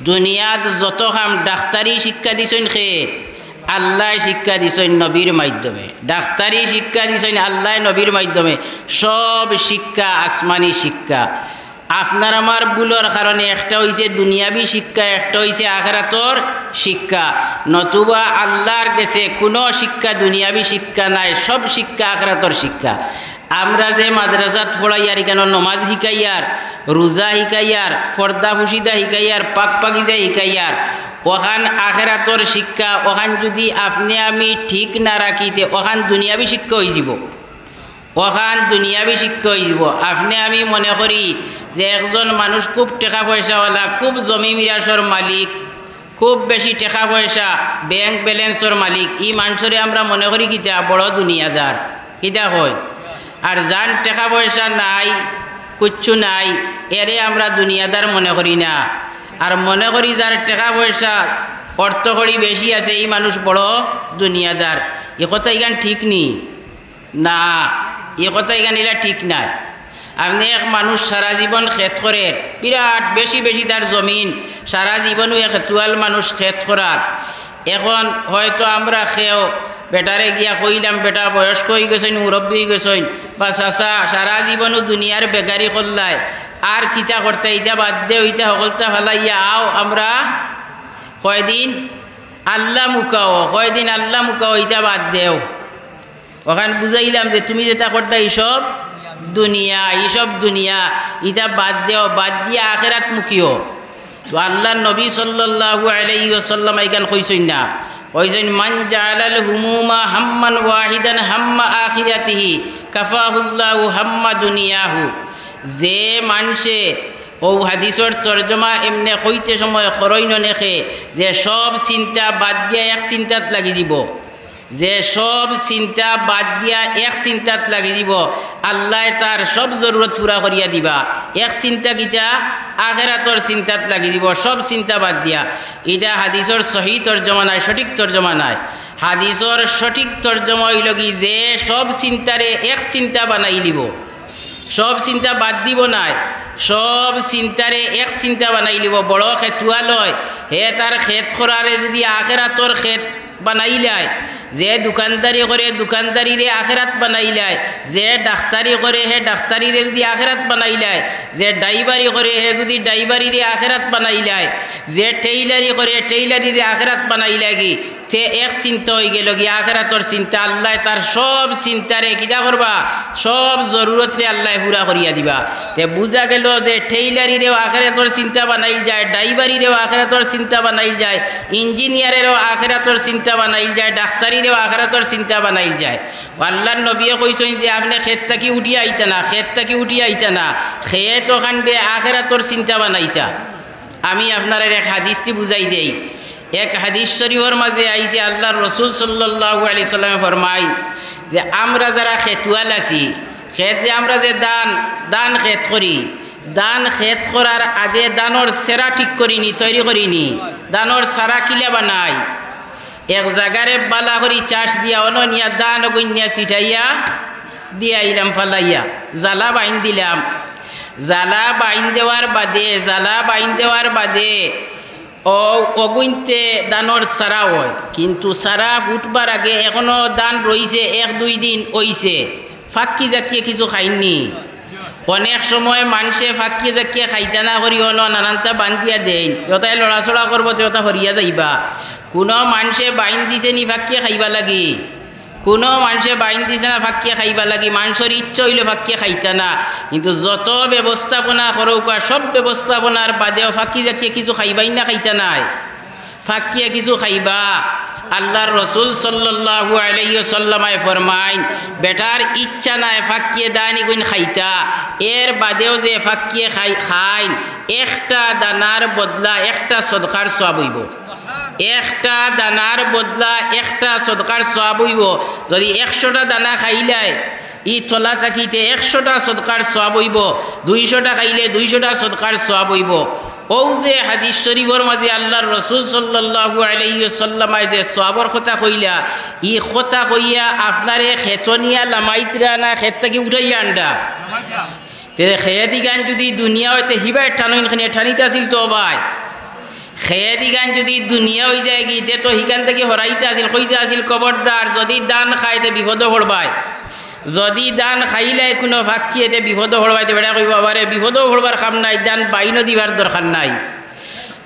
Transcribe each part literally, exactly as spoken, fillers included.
দুনিয়াত যত কাম ডাক্তারি শিক্ষা দিছইন কে? আল্লায় শিক্ষা দিছইন নবীর মাধ্যমে। ডাক্তারি শিক্ষা দিছইন আল্লায় নবীর মাধ্যমে। সব শিক্ষা আসমানি শিক্ষা। আপনার আমার ভুলর কারণে একটা অইছে দুনিয়াবি শিক্ষা, একটা অইছে আখেরাতর শিক্ষা। নতুবা আল্লার গেছে কুনু শিক্ষা দুনিয়াবি শিক্ষা নায়, সব শিক্ষা আখেরাতর শিক্ষা। আমরা যে মাদ্রাসাত পড়াইয়ার, ইখানো নমাজ হিকাইয়ার, রুজা হিকাইয়ার, পর্দা পুশিদা হিকাইয়ার, পাক পাকিজা হিকাইয়ার, অখান আখেরাতর শিক্ষা। অখান যুদি আপনে আমি ঠিক না রাখি, তে অখান দুনিয়াবি শিক্ষা অইযিবো। অখান দুনিয়াবি শিক্ষা অইযিবো। আপনে আমি মনে করি যে একজন মানুষ খুব টেকা পয়সাওয়ালা, খুব জমি মিরাসর মালিক, খুব বেশি টেকা পয়সা, ব্যাংক ব্যালেন্সর মালিক, ই মানষরে আমরা মনে করি কিতা? বড় দুনিয়াদার। কিতা কই? আর যান টেকা পয়সা নাই, কুচ্ছু নাই, এরে আমরা দুনিয়াদার মনে করি না। আর মনে করি যার টেকা পয়সা, অর্থকড়ি বেশি আছে, ই মানুষ বড় দুনিয়াদার। ই কথা ইখান ঠিক নি? না, ই কথা ইখান ইলা ঠিক নায়। আপনে এক মানুষ সারা জীবন খেত করের, বিরাট বেশি বেশি তার জমিন, সারা জীবনউ এক খেতুয়াল মানুষ খেত করার। এখন হয়তো আমরা কেউ বেটারে গিয়া কইলাম, "বেটা বয়স্ক অইগেছইন, মুরব্বি অইগেছইন, বা চাচা সারা জীবনউ দুনিয়ার বেগারি করলায়, আর কিতা করতায়, ইতা বাদ দেও, ইতা হকলতা ফালাইয়া আও, আমরা কয়দিন আল্লা মুখাও, কয়দিন আল্লা মুখাও, ইতা বাদ দেও।" অখান বুঝাইলাম যে তুমি যেতা করতায় ইসব দুনিয়া, ইসব দুনিয়া, ইতা বাদ দেও, বাদ দিয়া আখেরাতমুখী অও। তো আল্লার নবী সাল্লাল্লাহু আলাইহি ওয়াসাল্লাম ইখান কইছইন না, কইছইন, "মান জাআলাল হুমুমা হাম্মান ওয়াহিদান হাম্মা আখিরাতিহি কাফাহুল্লাহু হাম্মা দুনিয়াহু।" যে মানষে অউ হাদিসর তর্জমা এমনে কইতে সময় করইন অনেকে, যে সব চিন্তা বাদ দিয়া এক চিন্তাত লাগি যিবো, যে সব চিন্তা বাদ দিয়া এক চিন্তাত লাগি যিবো, আল্লায় তার সব জরুরত পুরা করিয়া দিবা। এক চিন্তা কিতা? আখেরাতর চিন্তাত লাগি যিবো, সব চিন্তা বাদ দিয়া। ইটা হাদিসর সহি তর্জমা নায়, সঠিক তর্জমা নায়। হাদিসর সঠিক তর্জমা অইলো কি, যে সব চিন্তারে এক চিন্তা বানাইলিবো, সব চিন্তা বাদ দিবো নায়, সব চিন্তারে এক চিন্তা বানাইলিবো। বড় খেতুয়াল অয়, হে তার খেত করারে যুদি আখেরাতর খেত বানাইলায়, যে দোকানদারি করে দোকানদারিরে আখেরাত বানাইলায়, যে ডাক্তারি করে হে ডাক্তারিরে যুদি আখেরাত বানাইলায়, যে ড্রাইভারি করে হে যুদি ড্রাইভারিরে আখেরাত বানাইলায়, যে টেইলারি করে টেইলারিরে আখেরাত বানাইলায় গি, তে এক চিন্তা অইগেলো গি আখেরাতর চিন্তা। আল্লায় তার সব চিন্তারে কিতা করবা? সব জরুরতরে আল্লায় পুরা করিয়া দিবা। তে বুঝা গেলো যে টেইলারিরেও আখেরাতর চিন্তা বানাইল যায়, ড্রাইভারিরেও আখেরাতর চিন্তা বানাইল যায়, ইঞ্জিনিয়ারেরও আখেরাতর চিন্তা বানাইল যায়, ডাক্তারিরেও আখেরাতর চিন্তা বানাইল যায়। আল্লার নবীয়ে কইছইন যে আপনে খেত থাকি উঠিয়া আইতা না, খেত থাকি উঠিয়া আইতা না, খেত অখানরে আখেরাতর চিন্তা বানাইতা। আমি আপনারারে এক হাদিসদি বুঝাই দেই। এক হাদিস শরীফর মাঝে আইছে, আল্লার রসুল সাল্লাল্লাহু আলাইহি সাল্লামে ফরমাইন যে আমরা যারা খেতুয়াল আছি, খেত যে আমরা যে ধান, ধান খেত করি, ধান খেত করার আগে ধানর সেরা ঠিক করি নি, তৈরি করি নি, ধানর সারা কিলা বানাই, এক জাগারে বালা করি চাষ দিয়া অনো নিয়া ধান অগুইন নিয়া ছিটাইয়া দিয়া আইলাম ফালাইয়া, জালা বাইন দিলাম। জালা বাইন দেওয়ার বাদে, জালা বাইন দেওয়ার বাদে অউ অগুইন্তে ধানর সারা অয়, কিন্তু সারা ফুটবার আগে অখনো ধান রইছে, এক দুই দিন অইছে, ফাক্কি জাক্কিয়ে কিছু খাইন নি। অনেক সময় মানষে ফাক্কি জাক্কিয়ে খাইতা না করি অনো নানানতা বান্দিয়া দেইন, যতায় লড়াচড়া করবো তে অতা হরিয়া যাইবা। কুনু মানষে বাইন দিছে নি ফাক্কিয়ে খাইবা লাগি? কুনু মানষে বাইন দিছে না ফাক্কিয়ে খাইবা লাগি, মানষর ইচ্ছা অইলো ফাক্কিয়ে খাইতা না। কিন্তু যত ব্যবস্থাপনা করউক্কা, সব ব্যবস্থাপনার বাদেও ফাক্কি জাক্কিয়ে কিছু খাইবাইন না, খাইতা নায়, ফাক্কিয়ে কিছু খাইবা। আল্লার রসুল সাল্লাল্লাহু আলাইহি ওয়াসাল্লামে ফরমাইন, বেটার ইচ্ছা নায় ফাক্কিয়ে ধান ইগুইন খাইতা, এর বাদেও যে ফাক্কিয়ে খাই-, খাইন, একটা দানার বদলা একটা সদকার সওয়াব অইবো। একটা দানার বদলা একটা সদকার সওয়াব অইবো। যুদি একশোটা দানা খাইলায়, ই তলা থাকিতে একশোটা সদকার সওয়াব অইবো, দুইশোটা খাইলে দুইশোটা সদকার সওয়াব অইবো। অউ যে হাদিস শরীফর মাঝে আল্লার রসুল সাল্লাল্লাহু আলাইহি ওয়াসাল্লামে যে সওয়াবর কথা কইলা, ই কথা কইয়া আপনারে খেতো নিয়া লামাইতরা না খেত থাকি উঠাইয়া আনরা? তে খেত ইখান যুদি দুনিয়া অয় তে হিবায় টানইন কেনে, টানিতা আছিল তো ভাই। খেত ইখান যুদি দুনিয়া অইযায়গি, তে তো হিখান থাকি হরাইতা আছিল, কইতা আছিল, "খবরদার, যুদি ধান খায়, তে বিপদো পড়বায়। যুদি ধান খাইলায় কুনু পাখিয়ে, তে বিপদো পড়বায়।" তে বেটায় কইবো, "বাবারে, বিপদো পড়বার কাম নাই, ধান বাইনো দিবার দরকার নাই।"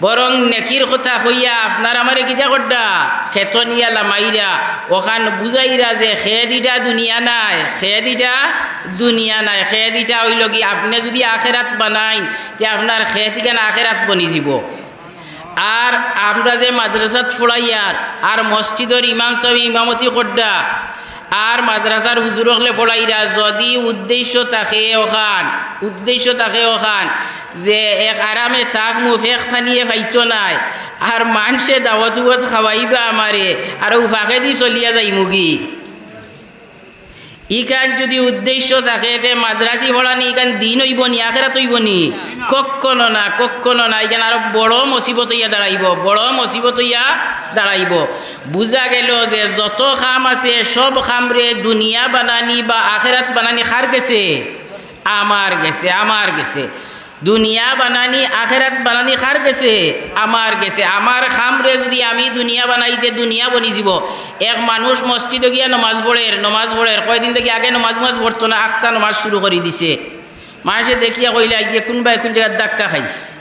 বরং নেকির কথা কইয়া আপনার আমারে কিতা কররা? খেতো নিয়া লামাইরা, অখান বুঝাইরা যে খেত ইটা দুনিয়া নায়, খেত ইটা দুনিয়া নায়, খেত ইটা অইলোগি আপনে যুদি আখেরাত বানাইন, তে আপনার খেত ইখান আখেরাত বনিযিবো। আর আমরা যে মাদ্রাসাত পড়াইয়ার, আর মসজিদর ইমাম সাবে ইমামতি কররা, আর মাদ্রাসার হুজুর অকলে পড়াইরা, যুদি উদ্দেশ্য থাকে অখান, উদ্দেশ্য থাকে অখান যে এক আরামে থাকমু, ফেক ফানিয়ে পাইতো নায়, আর মানষে দাওয়াত উবাত খাওয়াইবা আমারে, আর অউ ফাঁকেদি চলিয়া যাইমুগি। ইখান যুদি উদ্দেশ্য থাকে, তে মাদ্রাসি পড়ানি ইখান দিন অইবো নি, আখেরাত অইবো নি? কখনো না, কখনো না। ইখান আরো বড় মুসিবত অইয়া দাঁড়াইবো, বড় মুসিবত অইয়া দাঁড়াইবো। বুঝা গেলো যে যত কাম আছে, সব কামরে দুনিয়া বানানি বা আখেরাত বানানি কার গেছে? আমার গেছে, আমার গেছে। দুনিয়া বানানি, আখেরাত বানানি কার গেছে? আমার গেছে। আমার কামরে যুদি আমি দুনিয়া বানাই, তে দুনিয়া বনিযিবো। এক মানুষ মসজিদো গিয়া নমাজ পড়ের, নমাজ পড়ের, কয়দিন থাকি আগে নমাজ নমাজ পড়তো না, আখতা নমাজ শুরু করি দিছে। মানষে দেখিয়া কইলা, "ইগিয়ে কুনবায় কুন জাগাত ধাক্কা খাইছে,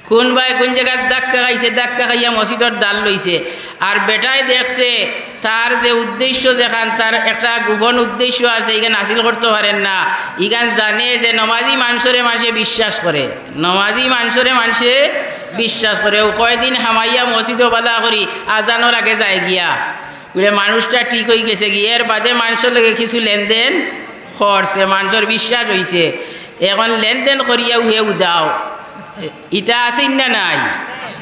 কুনবায় কুন জাগাত ধাক্কা খাইছে, ধাক্কা খাইয়া মসজিদর ধার লইছে।" আর বেটায় দেখছে, তার যে উদ্দেশ্য, যেখান তার একটা গোপন উদ্দেশ্য আছে, ইখান হাসিল করতো পারের না। ইখান জানে যে নমাজি মানষরে মানষে বিশ্বাস করে, নমাজি মানষরে মানষে বিশ্বাস করে। অউ কয়দিন হামাইয়া মসজিদো বালা করি আজানর আগে যায় গিয়া, বুলে, মানুষটা ঠিক অইগেছে গি, এর বাদে মানষর লগে কিছু লেনদেন করছে, মানষর বিশ্বাস অইছে, এখন লেনদেন করিয়াউ হে উদাও। ইতা আছে না নাই?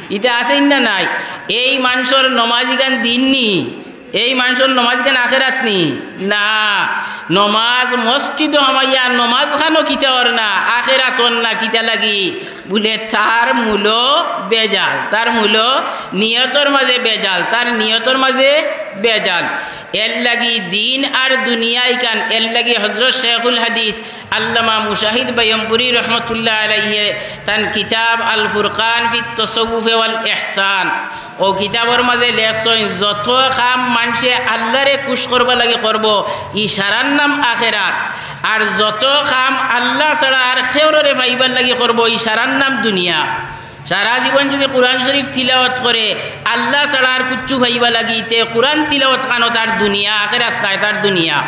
ইতা আছে না নাই? এই মানষর নমাজ ইখান দিন নি? এই মানষর নমাজ ইখান আখেরাত নি? না। নমাজ মসজিদো হামাইয়া নমাজ খানো কিতা অর না, আখেরাত অর না, কিতা লাগি? বুলে, তার মূলো বেজাল, তার মূলো নিয়তর মাঝে বেজাল, তার নিয়তর মাঝে বেজাল। এর লাগি দিন আর দুনিয়া ইখান, এর লাগি হজরত শেখুল হাদিস আল্লামা মুজাহিদ বয়মপুরী রহমতুল্লাহ আলাইহি তান কিতাব আল ফুরকান ফিত তসউফে ওয়াল ইহসান, অউ কিতাবর মাঝে লেখছইন, যত কাম মানষে আল্লারে খুশ করবার লাগি করবো, ইশারার নাম আখেরাত। আর যত কাম আল্লা ছাড়া আর কেউররে পাইবার লাগি করবো, ইশারার নাম দুনিয়া। সারা জীবন যুদি কুরআন শরীফ তিলাওয়াত করে, আল্লা ছাড়া আর কুচ্ছু পাইবার লাগি, তে কুরআন তিলাওয়াত খানো তার দুনিয়া, আখেরাত নায়, তার দুনিয়া।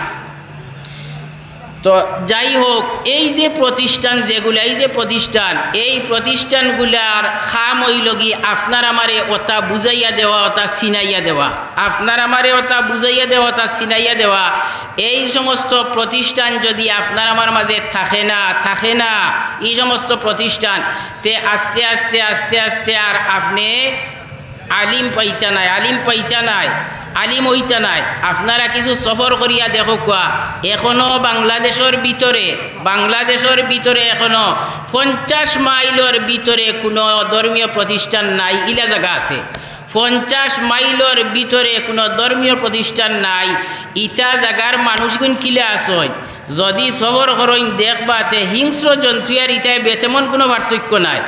তো যাই হোক, এই যে প্রতিষ্ঠান যেগুলা, এই যে প্রতিষ্ঠান, এই প্রতিষ্ঠানগুলার কাম অইলোগি আপনার আমারে অতা বুঝাইয়া দেওয়া, অতা চিনাইয়া দেওয়া, আপনার আমারে অতা বুঝাইয়া দেওয়া, অতা চিনাইয়া দেওয়া। এই সমস্ত প্রতিষ্ঠান যুদি আপনার আমার মাঝে থাকে না, থাকে না, এই সমস্ত প্রতিষ্ঠান, তে আস্তে আস্তে, আস্তে আস্তে আর আপনে আলিম পাইতা নায়, আলিম পাইতা নায়, আলিম অইতা নায়। আপনারা কিছু সফর করিয়া দেখউক্কা, এখনো বাংলাদেশর ভিতরে, বাংলাদেশর ভিতরে এখনো পঞ্চাশ মাইলর ভিতরে কুনু ধর্মীয় প্রতিষ্ঠান নাই, ইলা জাগা আছে। পঞ্চাশ মাইলর ভিতরে কুনু ধর্মীয় প্রতিষ্ঠান নাই, ইতা জাগার মানুষগুইন কিলা আছইন? যুদি সফর করইন দেখবা, তে হিংস্র জন্তুয়ার ইতায় বে-, তেমন কুনু পার্থক্য নাই।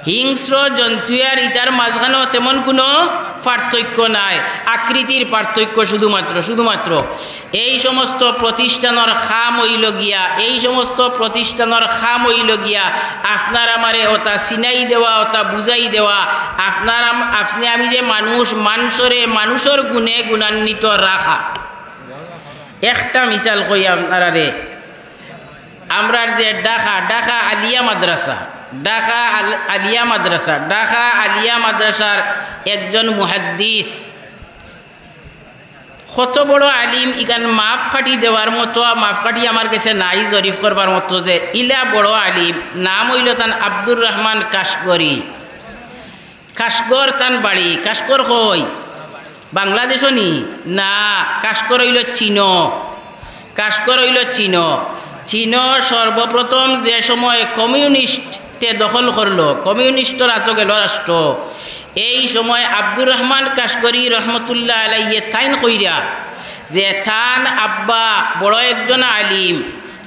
হিংস্র জন্তুয়ার ইতার মাঝখানো তেমন কুনু পার্থক্য নাই, আকৃতির পার্থক্য শুধুমাত্র, শুধুমাত্র। এই সমস্ত প্রতিষ্ঠানর কাম অইলোগিয়া, এই সমস্ত প্রতিষ্ঠানর কাম অইলোগিয়া আপনার আমারে অতা চিনাই দেওয়া, অতা বুঝাই দেওয়া, আপনার আম-, আপনে আমি যে মানুষ, মানষরে মানষর গুণে গুণান্বিত রাখা। একটা মিসাল কই আপনারারে, আমরার যে ঢাকা, ঢাকা আলিয়া মাদ্রাসা, ঢাকা আল-, আলিয়া মাদ্রাসা, ঢাকা আলিয়া মাদ্রাসার একজন মুহাদ্দিস, কত বড় আলিম, ইখান মাপকাঠি দেওয়ার মতো, মাপকাঠি আমার গেছে নাই জরিফ করবার মতো, যে ইলা বড় আলিম, নাম অইলো তান আব্দুর রহমান কাশগরি। কাশগর তান বাড়ি। কাশগর কই? বাংলাদেশো নি? না, কাশগর অইলো চীনো। কাশগর অইলো চীনো। চীনো সর্বপ্রথম যে সময় কমিউনিস্টে দখল করলো, কমিউনিস্টর আতো গেলো রাষ্ট্র, এই সময় আব্দুর রহমান কাশগরি রহমতুল্লাহ আলাইহি তাইন কইরা যে তান আব্বা বড় একজন আলিম,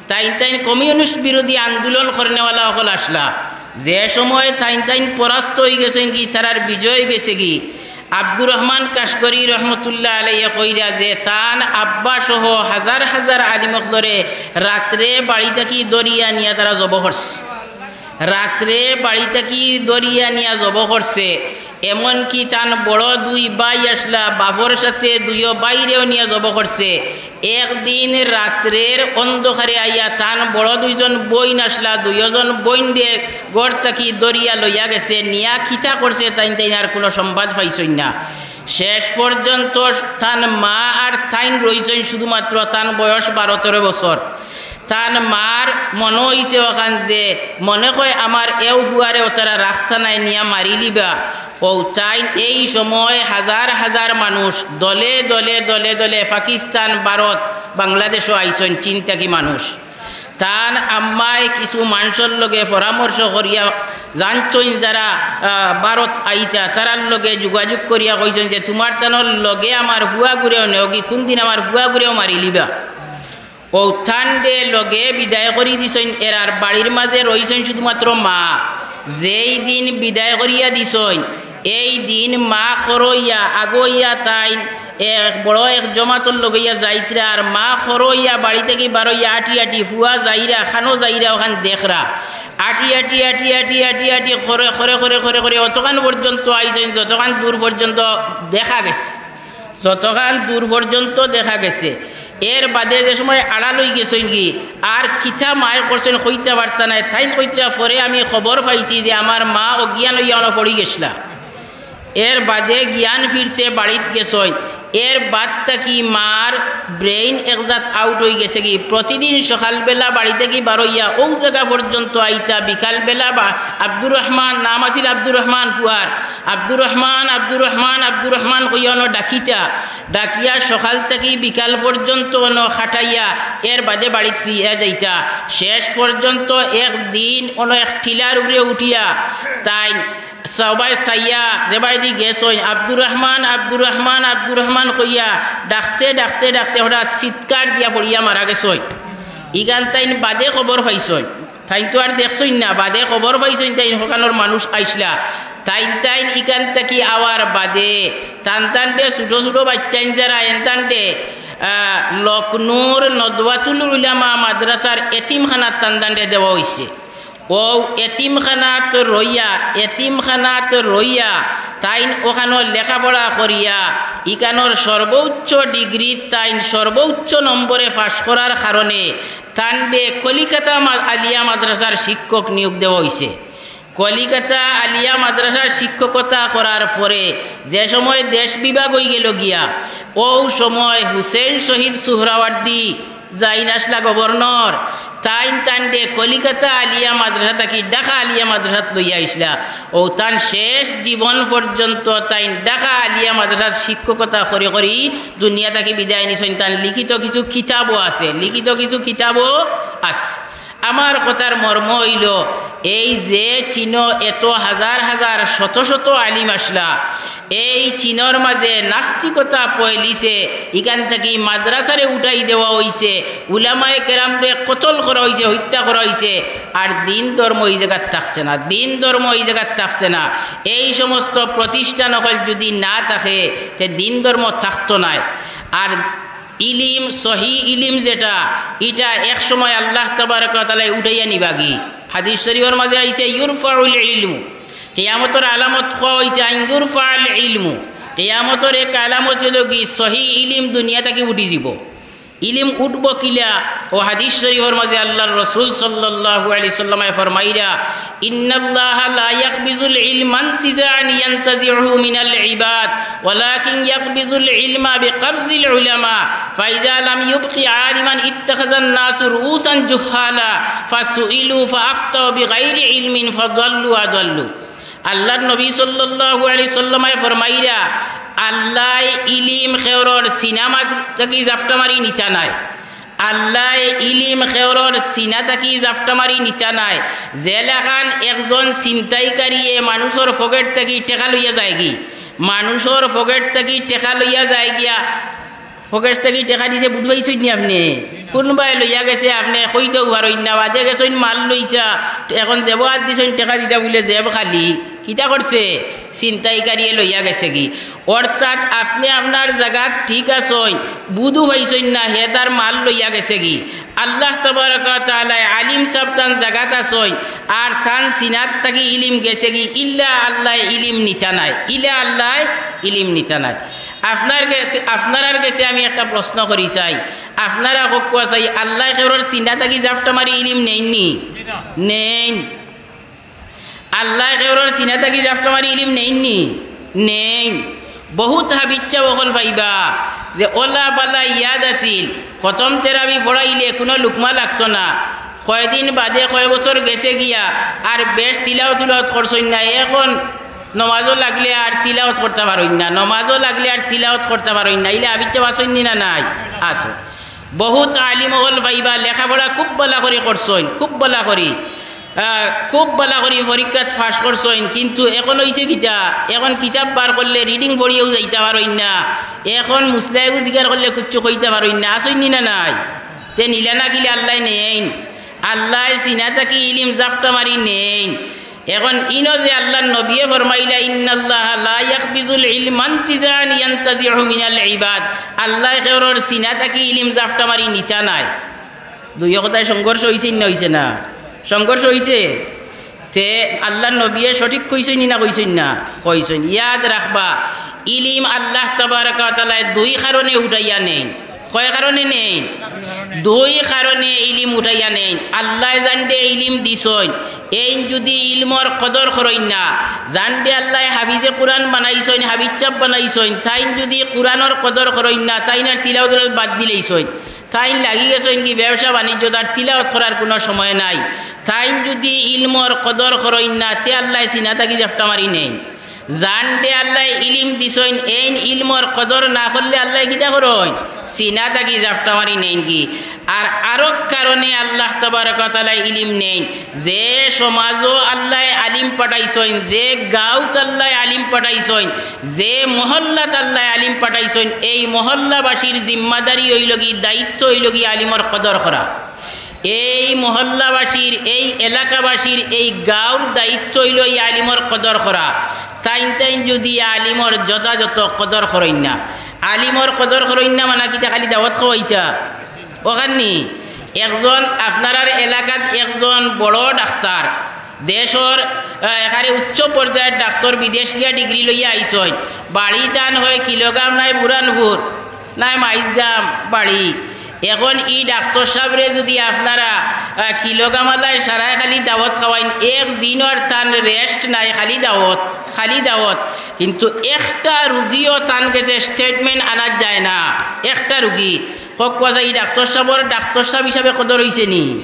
তাইন তাইন কমিউনিস্ট বিরোধী আন্দোলন করনেওয়ালা অকল আছলা। যে সময় তাইন তাইন পরাস্ত অইগেছইন গি, তারার বিজয় গেছে গি, আব্দুর রহমান কাশগরি রহমতুল্লাহ আলাইহি কইরা যে তান আব্বা সহ হাজার হাজার আলিম অকলরে রাত্রে বাড়ি থাকি ধরিয়া নিয়া তারা জব করছে। রাত্রে বাড়ি থাকি ধরিয়া নিয়া জব করছে। এমনকি তান বড় দুই ভাই আছলা, বাপর সাথে দুইও ভাইরেও নিয়া জব করছে। একদিন রাত্রের অন্ধকারে আইয়া তান বড় দুইজন বইন আছলা, দুইওজন বইনরে ঘর থাকি ধরিয়া লইয়া গেছে। নিয়া কিতা করছে তাইন তাইন আর কুনু সংবাদ পাইছইন না। শেষ পর্যন্ত তান মা আর তাইন রইছইন শুধুমাত্র, তান বয়স বারো তেরো বছর। তান মার মনো অইছে অখান যে মনে কয় আমার এও ফুয়ারে অতারা রাখতা নায়, নিয়া মারিলিবা। অউ তাইন এই সময় হাজার হাজার মানুষ দলে দলে দলে দলে পাকিস্তান, ভারত, বাংলাদেশও আইছইন চীন থাকি মানুষ। তান আম্মায় কিছু মানষর লগে পরামর্শ করিয়া জানছইন যারা, আহ, ভারত আইতা, তারার লগে যোগাযোগ করিয়া কইছইন যে তুমার তানর লগে আমার ফুয়াগুরেও নেওগি, কুনদিন আমার ফুয়াগুরেও মারিলিবা। অউ তানরে লগে বিদায় করি দিছইন, এরার বাড়ির মাঝে রইছইন শুধুমাত্র মা। যেই দিন বিদায় করিয়া দিছইন, এই দিন মা খরইয়া আগইয়া তাইন এক বড় এক জমাতর লগইয়া যাইতরা, আর মা খরইয়া বাড়ি থাকি বারইয়া আটি আটি ফুয়া যাইরা, খানো যাইরা, অখান দেখরা। আটি আটি আটি আটি আটি আটি খরে খরে খরে খরে খরে অতখান পর্যন্ত আইছইন, যতখান দূর পর্যন্ত দেখা গেছে। যতখান দূর পর্যন্ত দেখা গেছে। এর বাদে যে সময় আড়াল অইগেছইন গি, আর কিতা মায় করছইন কইতা পারতা নায়। তাইন কইতরা পরে আমি খবর পাইছি যে আমার মা অজ্ঞান অইয়া অনো পড়ি গেছলা। এর বাদে জ্ঞান ফিরছে, বাড়িত গেছইন। এর বাদ থাকি মার brain একজাত out অইগেছে গি। প্রতিদিন সকালবেলা বাড়ি থাকি বারইয়া অউ জাগা পর্যন্ত আইতা, বিকালবেলা বা-, আব্দুর রহমান, নাম আছিল আব্দুর রহমান ফুয়ার, আব্দুর রহমান, আব্দুর রহমান, আব্দুর রহমান কইয়া অনো ডাকিতা। ডাকিয়া সকাল থাকি বিকাল পর্যন্ত অনো খাটাইয়া এর বাদে বাড়িত ফিরিয়া যাইতা। শেষ পর্যন্ত একদিন অনো এক টিলার উপরে উঠিয়া তাইন সবাই চাইয়া যেবায়দি গেছইন, "আব্দুর রহমান, আব্দুর রহমান, আব্দুর রহমান" কইয়া ডাকতে ডাকতে ডাকতে হঠাৎ চিৎকার দিয়া পড়িয়া মারা গেছইন। ইখান তাইন বাদে খবর পাইছইন। তাইন তো আর দেখছইন না, বাদে খবর পাইছইন তাইন হকানোর মানুষ আইছলা। তাইন তাইন ইখান থাকি আওয়ার বাদে তান তানরে ছোট ছোট বাইচ্চাইন যারা এন তানরে, আহ, লখনৌর নদওয়াতুল উলামা মাদ্রাসার এতিমখানাত তান তানরে দেওয়া অইছে। অউ এতিমখানাত রইয়া, এতিমখানাত রইয়া তাইন অখানো লেখাপড়া করিয়া ইখানোর সর্বোচ্চ ডিগ্রিত তাইন সর্বোচ্চ নম্বরে পাশ করার কারণে তানরে কলিকাতা মা-, আলিয়া মাদ্রাসার শিক্ষক নিয়োগ দেওয়া অইছে। কলিকাতা আলিয়া মাদ্রাসার শিক্ষকতা করার পরে যে সময় দেশ বিভাগ অইগেলো গিয়া, অউ সময় হুসেন শহীদ সুহরাওয়ার্দী যাইন আছলা গভর্নর, তাইন তানরে কলিকাতা আলিয়া মাদ্রাসা থাকি ঢাকা আলিয়া মাদ্রাসাত লইয়া আইছলা। অউ তান শেষ জীবন পর্যন্ত তাইন ঢাকা আলিয়া মাদ্রাসাত শিক্ষকতা করি করি দুনিয়া থাকি বিদায় নিছইন। তান লিখিত কিছু কিতাবও আছে, লিখিত কিছু কিতাবও আছে। আমার কথার মর্ম অইলো, এই যে চীনো এত হাজার হাজার শত শত আলিম আছলা, এই চীনর মাঝে নাস্তিকতা পয়লিছে, ইখান থাকি মাদ্রাসারে উঠাই দেওয়া অইছে, উলামায়ে কেরামরে কতল করা অইছে, হত্যা করা অইছে, আর দিন ধর্ম ই জাগাত থাকছে না, দিন ধর্ম ই জাগাত থাকছে না। এই সমস্ত প্রতিষ্ঠান অকল যুদি না থাকে, তে দিন ধর্ম থাকতো নায়। আর ইলিম, সহি ইলিম যেটা, ইটা এক সময় আল্লাহ তাবারাকা ওয়া তাআলায় উঠাইয়া নিবাগি। হাদিস শরীফর মাঝে আইছে, "ইউরফাউল ইলমু।" কিয়ামতর আলামত কওয়া অইছে, "আন ইউরফাল ইলমু।" কিয়ামতর এক আলামত অইলো কি, সহি ইলিম দুনিয়া থাকি উঠি যিবো। ইলিম উঠবো কিলা? অউ হাদিস শরীফর মাঝে আল্লাহর রাসূল সাল্লাল্লাহু আলাইহি ওয়াসাল্লামে ফরমাইরা, "ইন্নাল্লাহা লা ইয়াকবিজুল ইলমা ইনতিজাআন ইয়ানতাজিউহু মিনাল ইবাদ, ওয়ালাকিন ইয়াকবিজুল ইলমা বিকাবজিল উলামা, ফাইজা লাম ইউবকি আলিমান ইত্তাখাযান নাসু রুউসান জুহহালা, ফাসুইলু ফাআফতাউ বিগাইরি ইলমিন ফাদাল্লু ওয়া দাল্লু।" আল্লাহর নবী সাল্লাল্লাহু আলাইহি ওয়াসাল্লামে ফরমাইরা, আল্লায় ইলিম খেওরর সিনা মাত-, থাকি জাফটা মারি নিতা নায়। আল্লায় ইলিম খেওরর সিনা থাকি জাফটা মারি নিতা নায়। যেলাখান একজন ছিনতাইকারীয়ে মানুষর পকেট থাকি টেকা লইয়া যায়গি, মানুষর পকেট থাকি টেকা লইয়া যায় গিয়া, পকেট থাকি টেকা নিছে, বুঝবাইছইন নি আপনে? কুনবায় লইয়া গেছে, আপনে কইতেও পারইন না, বাদে গেছইন মাল লইতা, এখন জেবো আত দিছইন, টেকা দিতা বুলে জেব খালি। কিতা করছে? ছিনতাইকারিয়ে লইয়া গেছেগি। অর্থাৎ আপনে আপনার জাগাত ঠিক আছইন, বুধু পাইছইন না, হে তার মাল লইয়া গেছেগি। আল্লাহ তাবারাকা ওয়া তাআলায় আলিম সাব তান জাগাত আছইন, আর তান সিনাত থাকি ইলিম গেছেগি, ইলা আল্লায় ইলিম নিতা নায়, ইলা আল্লায় ইলিম নিতা নায়। আপনার গেছে, আপনারার গেছে আমি একটা প্রশ্ন করি চাই, আপনারা কউক্কা চাই, আল্লায় কেউরর সিনা থাকি জাপটা মারি ইলিম নেইননি? নেইন। আল্লায় কেউরর সিনা থাকি জাপটা মারি ইলিম নেইননি? নেইন। বহুত হাফিজ সাব অকল পাইবা যে অলা বালা ইয়াদ আছিল, খতম তেরাবি পড়াইলে কুনু লুকমা লাগতো না। কয়দিন বাদে কয় বছর গেছে গিয়া আর বেশ তিলাওত তিলাওত করছইন না। এখন নমাজও লাগলে আর তিলাওত করতা পারইন না, নমাজও লাগলে আর তিলাওত করতা পারইন না। ইলা হাফিজ সাব আছইননি না নাই? আছইন। বহুত আলিম অকল পাইবা, লেখাপড়া খুব বালা করি করছইন, খুব বালা করি, আহ, খুব বালা করি পরীক্ষাত পাশ করছইন, কিন্তু এখন অইছে কিতা? এখন কিতাব বার করলে reading পড়িয়াও যাইতা পারইন না। এখন মুসলায়গু জিকার করলে কুচ্ছু কইতা পারইন না। আছইননি না নাই? তে নিলা না কিলা আল্লায় নেইন? আল্লায় সিনা থাকি ইলিম জাপটা মারি নেইন। এখন ইনো যে আল্লার নবিয়ে ফরমাইলা, "ইন্নাল্লাহা লা ইয়াকবিজুল ইলমা ইনতিজাআন ইয়ানতাজিউহু মিনাল ইবাদ", আল্লায় কেউরর সিনা থাকি ইলিম জাপটা মারি নিতা নায়। দুইও কথায় সংঘর্ষ অইছে না অইছে না? সংঘর্ষ অইছে। তে আল্লার নবিয়ে সঠিক কইছইন না কইছইন না? কইছইন। ইয়াদ রাখবা, ইলিম আল্লাহ তাবারাকা ওয়া তাআলায় দুই কারণে উঠাইয়া নেইন। কয় কারণে নেইন? দুই কারণে ইলিম উঠাইয়া নেইন। আল্লায় যানরে ইলিম দিছইন, এইন যুদি ইলমর কদর করইন না, যানরে আল্লায় হাফিজে কুরআন বানাইছইন, হাফিজ সাব বানাইছইন, তাইন যুদি কুরআনর কদর করইন না, তাইন আর তিলাওত বাদ দিলাইছইন, তাইন লাগি গেছইন কি ব্যবসা বাণিজ্য, তার তিলাওত করার কুনু সময় নাই। তাইন যুদি ইলমর কদর করইন না, তে আল্লায় সিনা থাকি জাপটা মারি নেইন। যানরে আল্লায় ইলিম দিছইন, এইন ইলমর কদর না করলে আল্লায় কিতা করইন? সিনা থাকি জাপটা মারি নেইন কি? আর আরক কারণে আল্লাহ তাবারাকা ওয়া তাআলায় ইলিম নেইন, যে সমাজো আল্লায় আলিম পাঠাইছইন, যে গাঁওত আল্লায় আলিম পাঠাইছইন, যে মহল্লাত আল্লায় আলিম পাঠাইছইন, এই মহল্লাবাসীর জিম্মাদারি অইলোগি, দায়িত্ব অইলোগি আলিমর কদর করা। এই মহল্লাবাসীর, এই এলাকাবাসীর, এই গাঁওর দায়িত্ব অইলো ই আলিমর কদর করা। তাইন তাইন যুদি আলিমর যথাযথ কদর করইন না, আলিমর কদর করইন না মানে কিতা খালি দাওয়াত খাওয়াইতা? অখান নি, একজন আপনারার এলাকাত একজন বড় ডাক্তার, দেশর, আহ, একেবারে উচ্চ পর্যায়র ডাক্তার, বিদেশ গিয়া ডিগ্রি লইয়া আইছইন, বাড়ি তান হয় কিলোগাম নায় বুরানপুর, নায় মাইজগাম বাড়ি। এখন ই ডাক্তার সাবরে যুদি আপনারা, আহ, কিলোগামালায় সারায় খালি দাওয়াত খাওয়াইন, এক দিনর তান rest নাই, খালি দাওয়াত, খালি দাওয়াত। কিন্তু একটা রুগীও তান গেছে statement আনাত যায় না, একটা রুগী। কউক্কা চাই, ই ডাক্তার সাবর ডাক্তার সাব হিসাবে কদর অইছে নি?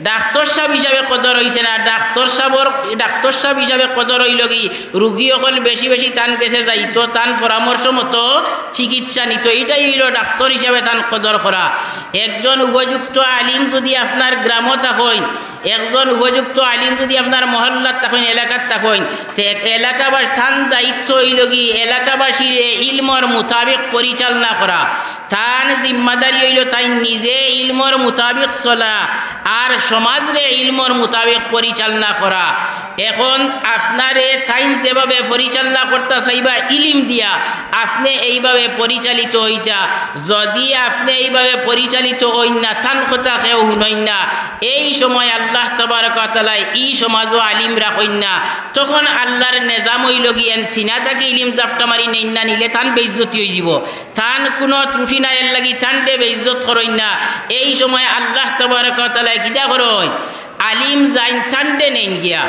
ডাক্তার সাব হিসাবে কদর অইছে না। ডাক্তার সাবর, ডাক্তার সাব হিসাবে কদর অইলোগি, রুগী অকল বেশি বেশি তান গেছে যাইতো, তান পরামর্শ মতো চিকিৎসা নিতো, ইটাই অইলো ডাক্তার হিসাবে তান কদর করা। একজন উপযুক্ত আলিম যুদি আপনার গ্রামো থাকইন, একজন উপযুক্ত আলিম যুদি আপনার মহল্লাত থাকইন, এলাকাত থাকইন, তে এলাকাবাসী, তান দায়িত্ব অইলোগি এলাকাবাসীরে ইলমর মোতাবেক পরিচালনা করা। তান জিম্মাদারি অইলো তাইন নিজে ইলমর মোতাবেক চলা আর সমাজরে ইলমর মোতাবেক পরিচালনা করা। এখন আপনারে তাইন যেভাবে পরিচালনা করতা চাইবা ইলিম দিয়া, আপনে এইভাবে পরিচালিত অইতা। যুদি আপনে এইভাবে পরিচালিত অইন না, তান কথা কেউ হুনইন না, এই সময় আল্লাহ তাবারাকা ওয়া তাআলায় ই সমাজো আলিম রাখইন না, তখন আল্লার নিজাম অইলোগি এন সিনা থাকি ইলিম জাপটা মারি নেইন না, নিলে তান বেইজ্জতি অইযিবো। তান কুনু ত্রুটি নাই, এরলাগি তানরে বেইজ্জত করইন না। এই সময় আল্লাহ তাবারাকা ওয়া তাআলায় কিতা করইন? আলিম যাইন তানরে নেইন গিয়া।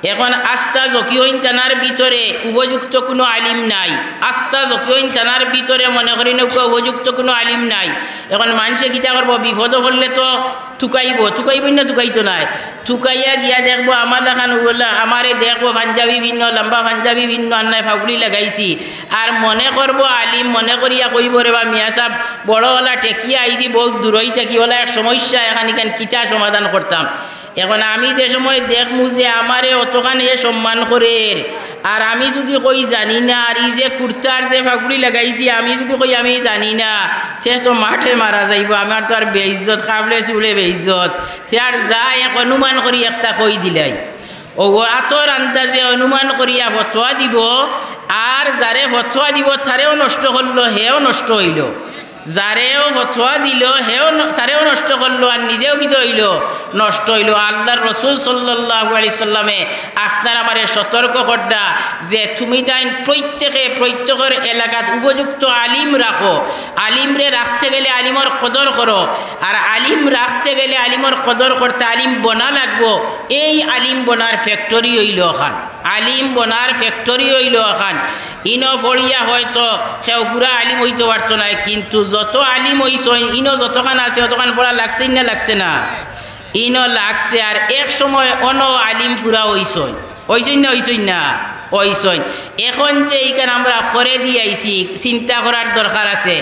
এখন আস্তা জকিওইন থানার ভিতরে উপযুক্ত কুনু আলিম নাই, আস্তা জকিওইন থানার ভিতরে মনে করি নৌকা উপযুক্ত কুনু আলিম নাই। এখন মানষে কিতা করবো? বিপদো পড়লে তো তুকাইবো, তুকাইবো না, তুকাইতো নায়। তুকাইয়া গিয়া দেখবো আমার লাখান অলা, আমারে দেখবো পাঞ্জাবি পিন্নো, লম্বা পাঞ্জাবি পিন্নো, আর নায় পাগড়ি লাগাইছি। আর মনে করবো আলিম, মনে করিয়া কইবো, "রে বা মিয়া সাব, বড় অলা ঠেকিয়া আইছি বউত দূরই থাকি, অলা এক সমস্যা, এখান ইখান কিতা সমাধান করতাম?" এখন আমি যে সময় দেখমু যে আমারে অতখান হে সম্মান করের, আর আমি যুদি কই জানি না, আর ই যে কুর্তার যে ফাগুড়ি লাগাইছি, আমি যুদি কই আমি জানি না, তে তো মাঠে মারা যাইবো, আমার তো আর বেইজ্জত, কাবলে চুলে বেইজ্জত। তে আর যা এক অনুমান করি একটা কই দিলাই। অউ আতর আন্দাজে অনুমান করিয়া ফতোয়া দিবো, আর যারে ফতোয়া দিবো তারেও নষ্ট করলো, হেও নষ্ট অইলো। যারেও ফতোয়া দিলো, হেও ন-, তারেও নষ্ট করলো, আর নিজেও কিতা অইলো, নষ্ট অইলো। আল্লার রসুল সাল্লাল্লাহু আলাইহি সাল্লামে আপনার আমারে সতর্ক কররা যে তুমি তাইন প্রত্যেকে প্রত্যেকর এলাকাত উপযুক্ত আলিম রাখো। আলিমরে রাখতে গেলে আলিমর কদর করো, আর আলিম রাখতে গেলে আলিমর কদর করতে আলিম বনা লাগবো। এই আলিম বনার factory অইলো অখান, আলিম বনার factory অইলো অখান। ইনো পড়িয়া হয়তো কেউ পুরা আলিম অইতো পারতো নায়, কিন্তু যত আলিম অইছইন, ইনো যতখান আছে, অতখান পড়া লাগছেই না, লাগছে না? ইনো লাগছে। আর এক সময় অনো আলিম পুরা অইছইন, অইছইন না, অইছইন না, অইছইন। এখন যে ইখান আমরা খরেদি আইছি, চিন্তা করার দরকার আছে।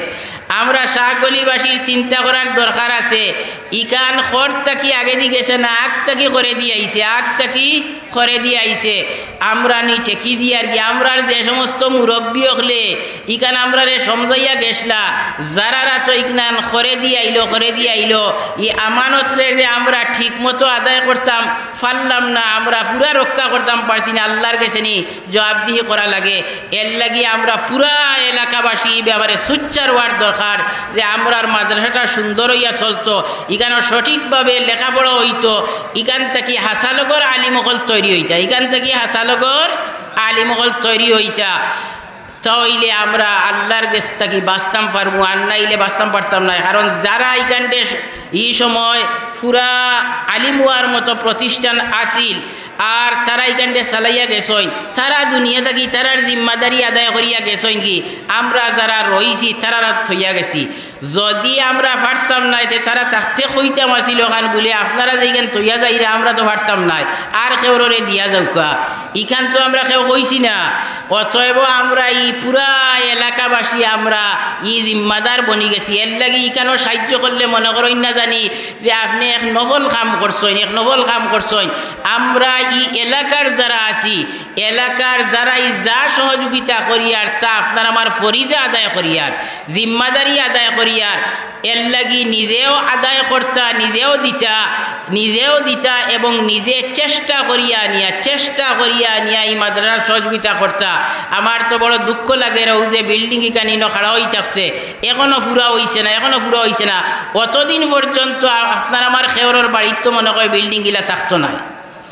আমরা শাহগলিবাসীর চিন্তা করার দরকার আছে। ইখান খর থাকি আগেদি গেছে না, আগ থাকি খরেদি আইছে, আগ থাকি খরেদি আইছে। আমরা নি ঠেকি যিয়ার গি, আমরার যে সমস্ত মুরব্বি অকলে ইখান আমরারে সমঝাইয়া গেছলা, যারারা তো ইখান খরেদি আইলো, খরেদি আইলো, ই আমানতরে যে আমরা ঠিক মতো আদায় করতাম পারলাম না, আমরা পুরা রক্ষা করতাম পারছি না, আল্লার গেছে নি জবাবদিহি করা লাগে। এরলাগি আমরা পুরা এলাকাবাসী ই ব্যাপারে সুচ্চার অওয়ার দরকার যে আমরার মাদ্রাসাটা সুন্দর অইয়া চলতো, ইখানো সঠিকভাবে লেখাপড়া অইতো, ইখান থাকি হাছালগর আলিম অকল তৈরি অইতা, ইখান থাকি হাছালগর আলিম অকল তৈরি অইতা। তা অইলে আমরা আল্লার গেছ থাকি বাঁচতাম পারমু, আর নাইলে বাঁচতাম পারতাম নায়। কারণ যারা ইখানটে স-, ই সময় পুরা আলিম অওয়ার মতো প্রতিষ্ঠান আছিল, আর তারা ইখানটে চালাইয়া গেছইন, তারা দুনিয়া থাকি তারার জিম্মাদারি আদায় করিয়া গেছইন গি, আমরা যারা রইছি তারারে থইয়া গেছি। যুদি আমরা পারতাম নায়, তে তারা থাকতে কইতাম আছিল অখান বুলে, আপনারা যেইখান থইয়া যাইরা, আমরা তো পারতাম নায়, আর কেউররে দিয়া যাউক্কা। ইখান তো আমরা কেউ কইছি না। অতএব আমরা ই পুরা এলাকাবাসী আমরা ই জিম্মাদার বনি গেছি। এরলাগি ইখানো সাইয্য করলে মনে করইন না জানি যে আপনে এক নফল কাম করছইন, এক নফল কাম করছইন। আমরা ই এলাকার যারা আছি, এলাকার যারা ই যা সহযোগিতা করিয়ার, তা আপনার আমার ফরিজা আদায় করিয়ার, জিম্মাদারি আদায় করিয়ার, এরলাগি নিজেও আদায় করতা, নিজেও দিতা, নিজেও দিতা এবং নিজে চেষ্টা করিয়া নিয়া, চেষ্টা করিয়া নিয়া ই মাদ্রাসার সহযোগিতা করতা। আমার তো বড় দুঃখ লাগের, অউ যে building ইখান ইনো খাড়া অই থাকছে, এখনো পুরা অইছে না, এখনো পুরা অইছে না। অতদিন পর্যন্ত আ-, আপনার আমার কেউরর বাড়িত তো মনে কয় building ইলা থাকতো নায়।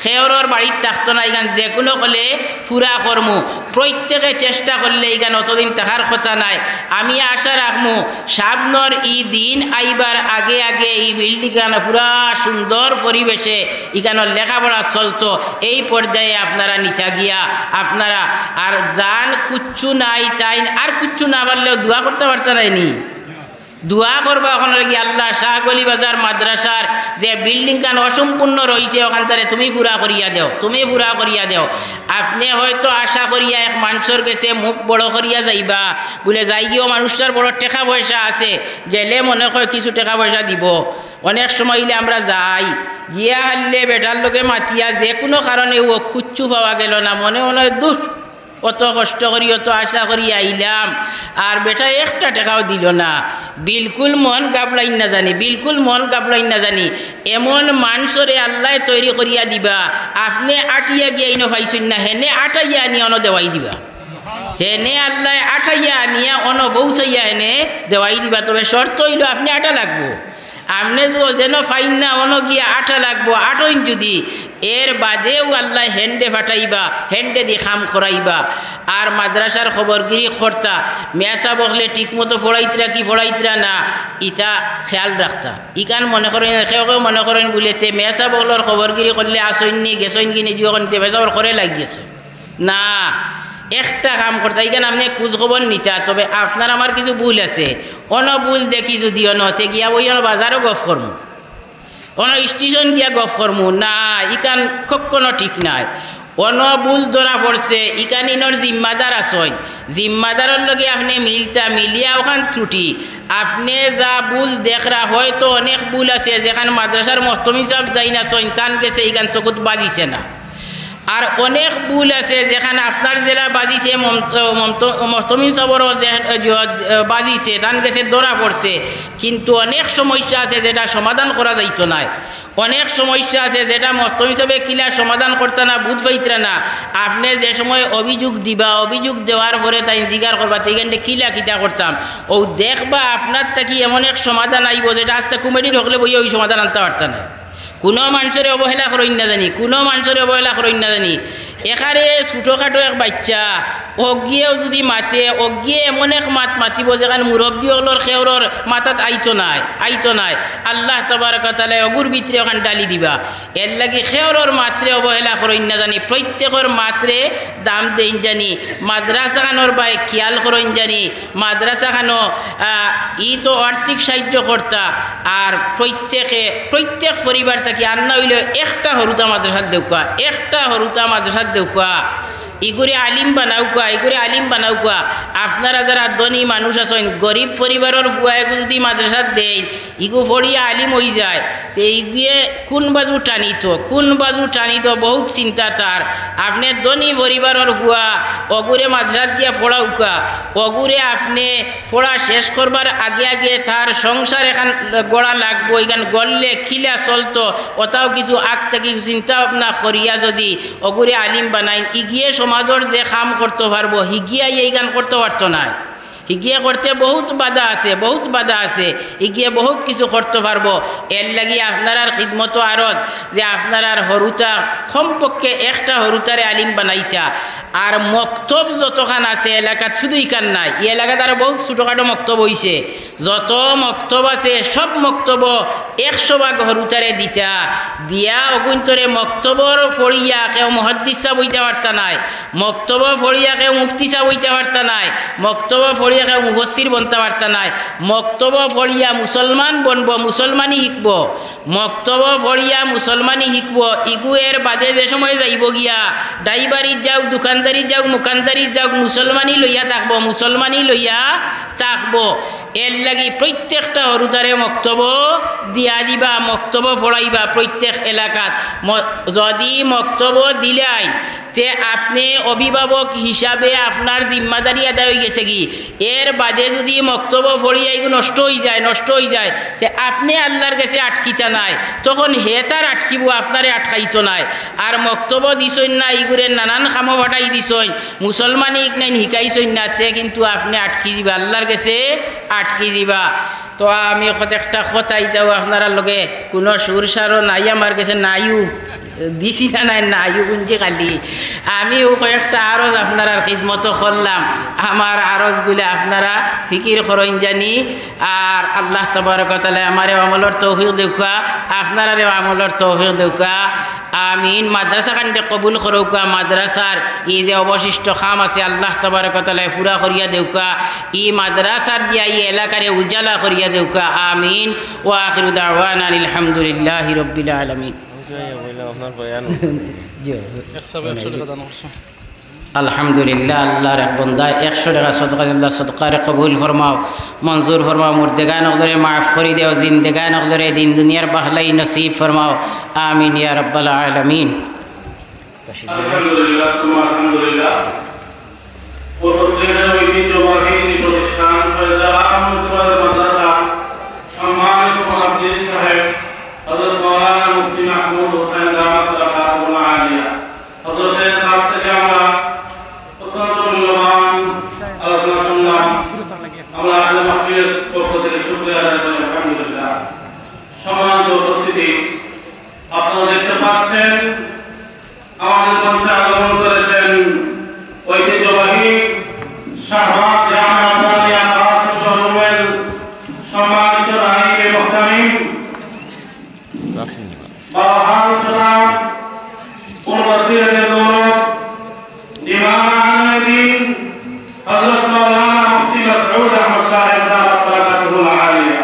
কেউরর বাড়িত থাকতো নায়, ইখান যেকুনু অকলে পুরা করমু। প্রত্যেকে চেষ্টা করলে ইখান অতদিন থাকার কথা নায়। আমি আশা রাখমু, সামনর ই দিন আইবার আগে আগে ই building ইখান পুরা সুন্দর পরিবেশে ইখানর লেখাপড়া চলতো। এই পর্যায়ে আপনারা নিতা গিয়া, আপনারা আর যান কুচ্ছু নাই তাইন, আর কুচ্ছু না পারলেও দোয়া করতা পারতা নায় নি? দোয়া করবা অখানর লাগি, আল্লাহ, শাহগলি বাজার মাদ্রাসার যে building খান অসম্পূর্ণ রইছে, অখানতারে তুমি পুরা করিয়া দেও, তুমি পুরা করিয়া দেও। আপনে হয়তো আশা করিয়া এক মানষর গেছে মুখ বড় করিয়া যাইবা, বুলে যাইগিও মানুষটার বড় টেকা পয়সা আছে, গেলে মনে কয় কিছু টেকা পয়সা দিবো। অনেক সময় অইলে আমরা যাই, গিয়া হারলে বেটার লগে মাতিয়া যেকুনু কারণে অউ কুচ্ছু পাওয়া গেলো না, মনে মনে অয়, "দুর, অত কষ্ট করি, অত আশা করি আইলাম, আর বেটায় একটা টেকাও দিলো না।" বিলকুল মন ঘাবড়াইন না জানি, বিলকুল মন ঘাবড়াইন না জানি। এমন মানষরে আল্লায় তৈরি করিয়া দিবা, আপনে আটিয়া গিয়া ইনো পাইছইন না, হেনে আটাইয়া আনিয়া অনো দেওয়াই দিবা। হেনে আল্লায় আটাইয়া আনিয়া অনো পৌঁছাইয়া হেনে দেওয়াই দিবা। তবে শর্ত অইলো আপনে আটা লাগবো। আপনে যে যেন পাইন না, অনো গিয়া আটা লাগবো, আটইন যুদি, এর বাদেউ আল্লায় হেন্ডে পাঠাইবা, হেন্ডেদি কাম করাইবা। আর মাদ্রাসার খবরগিরি করতা, মেসাব অকলে ঠিকমতো পড়াইতরা কি পড়াইতরা না, ইতা খেয়াল রাখতা। ইখান মনে করইন, কেউ কেউ মনে করইন বুলে তে মেসাব অকলর খবরগিরি করলে আছইন নি, গেছইন কি নি, জিও কইন তে মেসাবর ঘরে লাগি গেছে। না, একটা কাম করতা, ইখান আপনে খুঁজ খবর নিতা, তবে আপনার আমার কিছু ভুল আছে। অনো ভুল দেখি যুদি অনো, তে গিয়া অউ অনো বাজারো গফ করমু, অনো স্টেশন গিয়া গফ করমু, না, ইখান কখনো ঠিক নায়। অনো ভুল ধরা পড়ছে, ইখান ইনোর জিম্মাদার আছইন, জিম্মাদারর লগে আপনে মিলতা, মিলিয়া অখান ত্রুটি, আপনে যা ভুল দেখরা, হয়তো অনেক ভুল আছে, যেখান মাদ্রাসার মহতমিম সাব যাইন আছইন, তান গেছে ইখান চকুত বাজিছে না। আর অনেক ভুল আছে, যেখান আপনার যেলা বাজিছে, মমত-, মমত-, মহতমিম সাবরও যে, যে, বাজিছে, তান গেছে ধরা পড়ছে, কিন্তু অনেক সমস্যা আছে যেটা সমাধান করা যাইতো নায়। অনেক সমস্যা আছে যেটা মহতমিম সাবে কিলা সমাধান করতা না, বুঝ পাইতরা না। আপনে যে সময় অভিযোগ দিবা, অভিযোগ দেওয়ার পরে তাইন জিগার করবা, "তে ইখানটা কিলা কিতা করতাম?" অউ দেখবা, আপনার থাকি এমন এক সমাধান আইবো যেটা আস্তা কমিটির হকলে বইয়া ওই সমাধান আনতা পারতা না। কুনু মানষরে অবহেলা করইন না জানি, কুনু মানষরে অবহেলা করইন না জানি। একারে ছোটখাটো এক বাইচ্চা, অগিয়েও যুদি মাতে, অগিয়ে এমন এক মাত মাতিবো যেখান মুরব্বি অকলর কেউরর মাথাত আইতো নায়, আইতো নায়। আল্লাহ তাবারাকা তাআলায় অগুর ভিতরে অখান ঢালি দিবা। এরলাগি কেউরর মাতরে অবহেলা করইন না জানি, প্রত্যেকর মাতরে দাম দেইন জানি, মাদ্রাসাখানর বায় খিয়াল করইন জানি, মাদ্রাসাখানো, আহ, ই তো আর্থিক সাহায্য করতা, আর প্রত্যেকে, প্রত্যেক পরিবার থাকি আন্না অইলে একটা হুরুতা মাদ্রাসাত দেউক্কা, একটা হুরুতা মাদ্রাসাত দেউক্কা, ইগুরে আলিম বানাউক্কা, ইগুরে আলিম বানাউক্কা। আপনারা যারা ধনী মানুষ আছইন, গরিব পরিবারর ফুয়া এগু যুদি মাদ্রাসাত দেইন, ইগু পড়িয়া আলিম অইযায়, তে ইগুয়ে কুন বাজু টানিতো, কুন বাজু টানিতো, বউত চিন্তা তার। আপনে ধনী পরিবারর ফুয়া, অগুরে মাদ্রাসাত দিয়া পড়াউক্কা, অগুরে আপনে পড়া শেষ করবার আগে আগে তার সংসার এখান গড়া লাগবো, ইখান গড়লে কিলা চলতো, অতাও কিছু আগ থাকি চিন্তা ভাবনা করিয়া যুদি অগুরে আলিম বানাইন, ইগিয়ে সমাজর যে কাম করতো পারবো, হিগিয়ে ইখান করতো পারতো নায়। হিগিয়ে করতে বউত বাধা আছে, বউত বাধা আছে। হিগিয়ে বউত কিছু করতো পারবো। এরলাগি আপনারার খিদমতো আরজ যে আপনারার হুরুতা, কমপক্ষে একটা হুরুতারে আলিম বানাইতা। আর মক্তব যতখান আছে এলাকাত, শুধু ইখান নায়, ই এলাকাত আরো বউত ছোটখাটো মক্তব অইছে। যত মক্তব আছে, সব মক্তবো একশো ভাগ হুরুতারে দিতা, দিয়া অগুইন্তরে মক্তবো পড়িয়া কেউ মুহাদ্দিস সাব অইতা পারতা নায়, মক্তবো পড়িয়া কেউ মুফতি সাব অইতা পারতা নায়, মক্তবো পড়িয়া কেউ মুফাসসির বনতা পারতা নায়, মক্তবো পড়িয়া মুসলমান বনবো, মুসলমানি হিকবো, মক্তবো পড়িয়া মুসলমানি হিকবো। ইগু এর বাদে যে সময় যাইবো গিয়া, ড্রাইভারিত যাউক, দোকানদারিত যাউক, মুকানদারিত যাউক, মুসলমানি লইয়া থাকবো, মুসলমানি লইয়া থাকবো। এরলাগি প্রত্যেকটা হুরুতারে মক্তবো দিয়া দিবা, মক্তবো পড়াইবা প্রত্যেক এলাকাত। ম-, যুদি মক্তবো দিলাইন, তে আপনে অভিভাবক হিসাবে আপনার জিম্মাদারি আদায় অইগেছেগি। এর বাদে যুদি মক্তবো পড়িয়া ইগু নষ্ট অইযায়, নষ্ট অইযায়, তে আপনে আল্লার গেছে আটকিতা নায়, তখন হে তার আটকিবো, আপনারে আটকাইতো নায়। আর মক্তবো দিছইন না, ইগুরে নানান কামো পাঠাই দিছইন, মুসলমানি ইখান হিকাইছইন না, তে কিন্তু আপনে আটকি যিবা, আল্লার গেছে আটকি যিবা। তো আমি কত একটা কথাই যাও আপনারার লগে, কুনু সুর সারও নাই আমার গেছে, নাইও দিছি না, নাই, নাইও গুনছি খালি। আমিও কয়েকটা আরজ আপনারার খিদমতো করলাম, আমার আরজগুলা আপনারা ফিকির করইন জানি। আর আল্লাহ তাবারাকা ওয়া তাআলায় আমারেও আমলর তৌফিক দেউক্কা, আপনারারেও আমলর তৌফিক দেউক্কা। আমিন। মাদ্রাসাখানরে কবুল করউক্কা, মাদ্রাসার ই যে অবশিষ্ট কাম আছে আল্লাহ তাবারাকা ওয়া তাআলায় পুরা করিয়া দেউক্কা, ই মাদ্রাসার দিয়া ই এলাকারে উজালা করিয়া দেউক্কা। আমিন। ওয়া আখিরু দাওয়ানা আনিল হামদুলিল্লাহি রাব্বিল আলামিন। জি। আলহামদুলিল্লাহ, আল্লার এক বন্দা একশো টেকা সদকা দিলা, সদকারে কবুল ফরমাও, মঞ্জুর ফরমাও, মুর্দেগান অকলরে মাফ করি দেও, জিন্দেগান অকলরে দিন দুনিয়ার ভালাই নসিব ফরমাও। আমিন ইয়া রাব্বাল আলামিন। আলহামদুলিল্লাহ, সুম্মা আলহামদুলিল্লাহ। পূর্ব সিলেটের ঐতিহ্যবাহী প্রতিষ্ঠান ফয়জুল আলম মুন্সিপাল মাদ্রাসা সম্মানিত মুহাদ্দিস সাহেব হযরত মাওলানা মুফতি মাহমুদ হোসেন দামাত বারকাতুহুল আলিয়া হযরতের কাছ থেকে আমরা অত্যন্ত মূল্যবান আলোচনা শুনলাম। আমরা আহলে মাহফিলের পক্ষ থেকে শুকরিয়া আদায় করি, আলহামদুলিল্লাহ। সম্মানিত উপস্থিতি, আপনারা দেখতে পাচ্ছেন আমাদের মঞ্চে আগমন করেছেন ঐতিহ্যবাহী শাহবাগ জামে আব্বাসিয়া খাস শোরুমের সম্মানিত নায়েবে মুহতামিম, বাবা হাফিজ তথা পূর্ব সিলেটের গৌরব, ইমাম আমিনুদ্দিন, হযরত মাওলানা মুফতি মাসউদ আহমদ সাহেব দামাত বারকাতুহুল আলিয়া।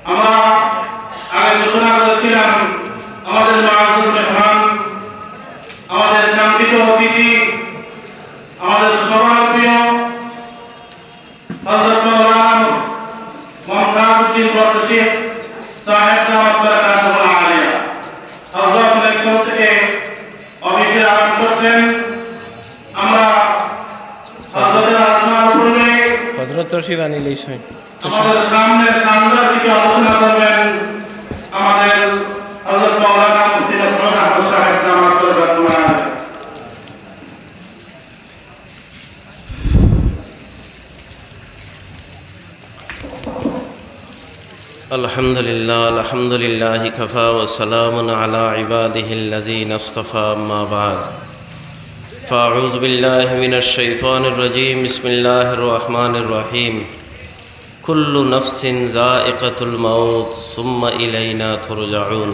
আমরা আগে ঘোষণা করেছিলাম, আমাদের মুআজ্জাজ মেহমান, আমাদের কাঙ্ক্ষিত অতিথি, আমাদের সবার প্রিয় হযরত মাওলানা মুমতাজ উদ্দিন পরদেশী সাহেব দামাত বারকাতুহুল আলিয়া, হযরত লেখক থেকে অফিসে তশরিফ আনিলেই সই। আমাদের সামনে শানদার কিছু আলোচনা করবেন আমাদের হযরত মাওলানা মুফতি মাসউদ আহমদ সাহেব, দামাত বারকাতুহুমুল আলিয়া। الحمد لله، الحمد لله كفى وسلام على عباده الذين اصطفى، أما بعد. فأعوذ بالله من الشيطان الرجيم. بسم الله الرحمن الرحيم. كل نفس ذائقة الموت ثم إلينا ترجعون.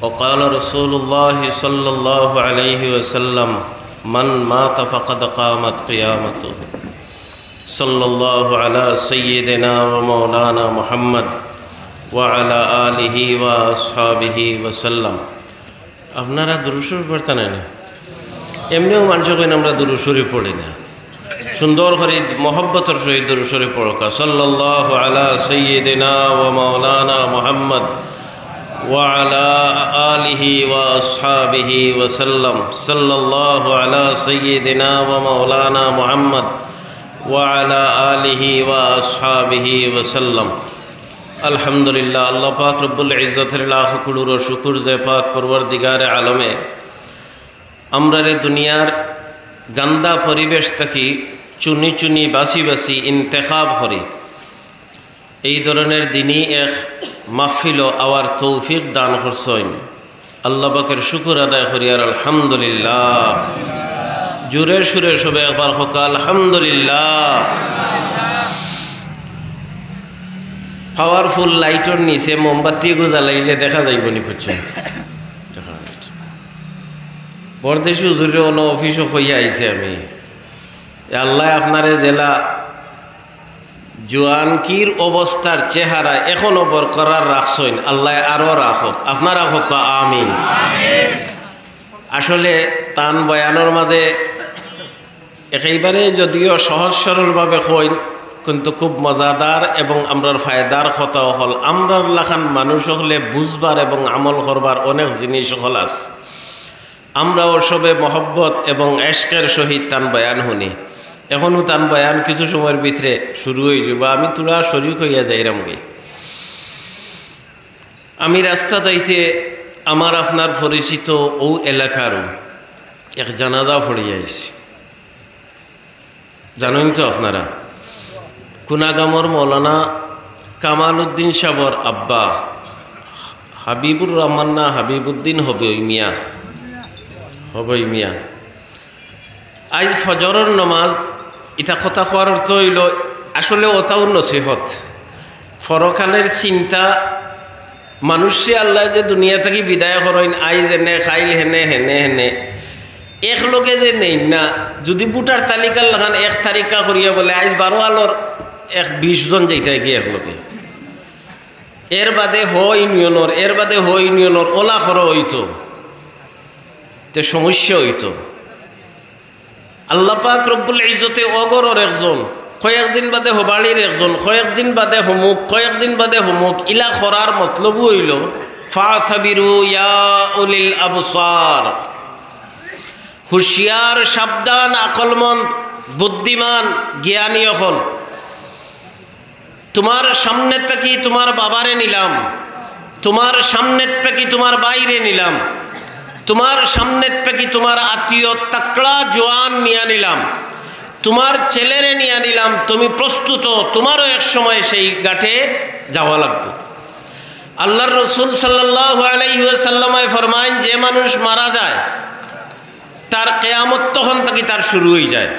وقال رسول الله صلى الله عليه وسلم: من مات فقد قامت قيامته. صلى الله على سيدنا ومولانا محمد وعلى آله وأصحابه وسلم. আপনারা দুরূদ শরীফ পড়তা নায় নি? এমনেও মানষে কইন আমরা দুরূদ শরীফ পড়ি না। সুন্দর করি মহব্বতর সহিত দুরূদ শরীফ পড়উক্কা। صلى الله على سيدنا ومولانا محمد وعلى آله وأصحابه وسلم. صلى الله على سيدنا ومولانا محمد وعلى آله وأصحابه وسلم. আলহামদুলিল্লাহ, আল্লাহ পাক রব্বুল ইজ্জতের লাখ করোড় শুকুর যে পাক পরওয়ারদিগারে আলমে আমরারে দুনিয়ার গান্দা পরিবেশ থাকি চুনি চুনি বাছি বাছি ইন্তেখাব করি এই ধরনের দিনই এক মাহফিলো আওয়ার তৌফিক দান করছইন। আল্লাহ পাকের শুকুর আদায় করি আর আলহামদুলিল্লাহ। জোরে সুরে সবে একবার কউক্কা আলহামদুলিল্লাহ। Powerful light-অর নিচে মোমবাতি এগু জ্বালাইলে দেখা যাইবো নি? করছে, দেখা যাইতো। পরদেশি হুজুরে অনো অফিসো কইয়া আইছি আমি, এ আল্লায় আপনারে যেলা জোয়ানকির অবস্থার চেহারা এখনো বরকরার রাখছইন, আল্লায় আরো রাখউক। আপনারা কউক্কা আমিন। আসলে তান বয়ানর মাঝে একেবারে যদিও সহজ সরলভাবে কইন, কিন্তু খুব মজাদার এবং আমরার ফায়দার কথা অকল। আমরার লাখান মানুষ অকলে বুঝবার এবং আমল করবার অনেক জিনিস অকল আছে। আমরাও সবে মহব্বত এবং এশকের সহিত তান বয়ান হুনি। এখনো তান বয়ান কিছু সময়র ভিতরে শুরু অইযিবো। আমি থুড়া শরিক অইয়া যাইরামগি। আমি রাস্তাত আইতে আমার আপনার পরিচিত অউ এলাকারউ এক জানাজা পড়িয়া আইছি। জানইন তো আপনারা, কুনাগামর মৌলানা কামাল উদ্দিন সাবর আব্বা হাবিবুর রহমান না হাবিবুদ্দিন হবই মিয়া, হবই মিয়া। আইজ ফজরর নমাজ, ইতা কথা কওয়ার অর্থ অইলো, আসলে অতাউ নসিহত। পরকালের চিন্তা, মানুষরে আল্লায় যে দুনিয়া থাকি বিদায় করইন, আইজ এনে, কাইল হেনে, হেনে, হেনে, একলগে যে নেইন না, যুদি ভোটার তালিকার লাখান এক তালিকা করিয়া বলে, আইজ বারো আলর এক বিশ জন যাইতা গি একলগে। এর বাদে হ ইউনিয়নর, এর বাদে হ ইউনিয়নর, অলা করা অইতো, তে সমস্যা অইতো। আল্লাহ পাক রব্বুল ইজ্জতে অগরর একজন, কয়েকদিন বাদে হবাড়ির একজন, কয়েকদিন বাদে হমুক, কয়েকদিন বাদে হমুক, ইলা করার মতলবউ অইলো, ফাতাবিরু ইয়া উলিল আবসার, হুঁশিয়ার, সাবধান, আকলমন্দ, বুদ্ধিমান, জ্ঞানী অকল। তুমার সামনে থাকি তুমার বাবারে নিলাম, তুমার সামনে থাকি তুমার ভাইরে নিলাম, তুমার সামনে থাকি তুমার আত্মীয় তাকড়া জোয়ান নিয়া নিলাম, তুমার ছেলেরে নিয়া নিলাম, তুমি প্রস্তুত, তুমারও এক সময় সেই ঘাটে যাওয়া লাগবো। আল্লাহর রসুল সাল্লাল্লাহু আলাইহি ওয়াসাল্লামে ফরমাইন, যে মানুষ মারা যায়, তার কিয়ামত তখন থাকি তার শুরু অইযায়।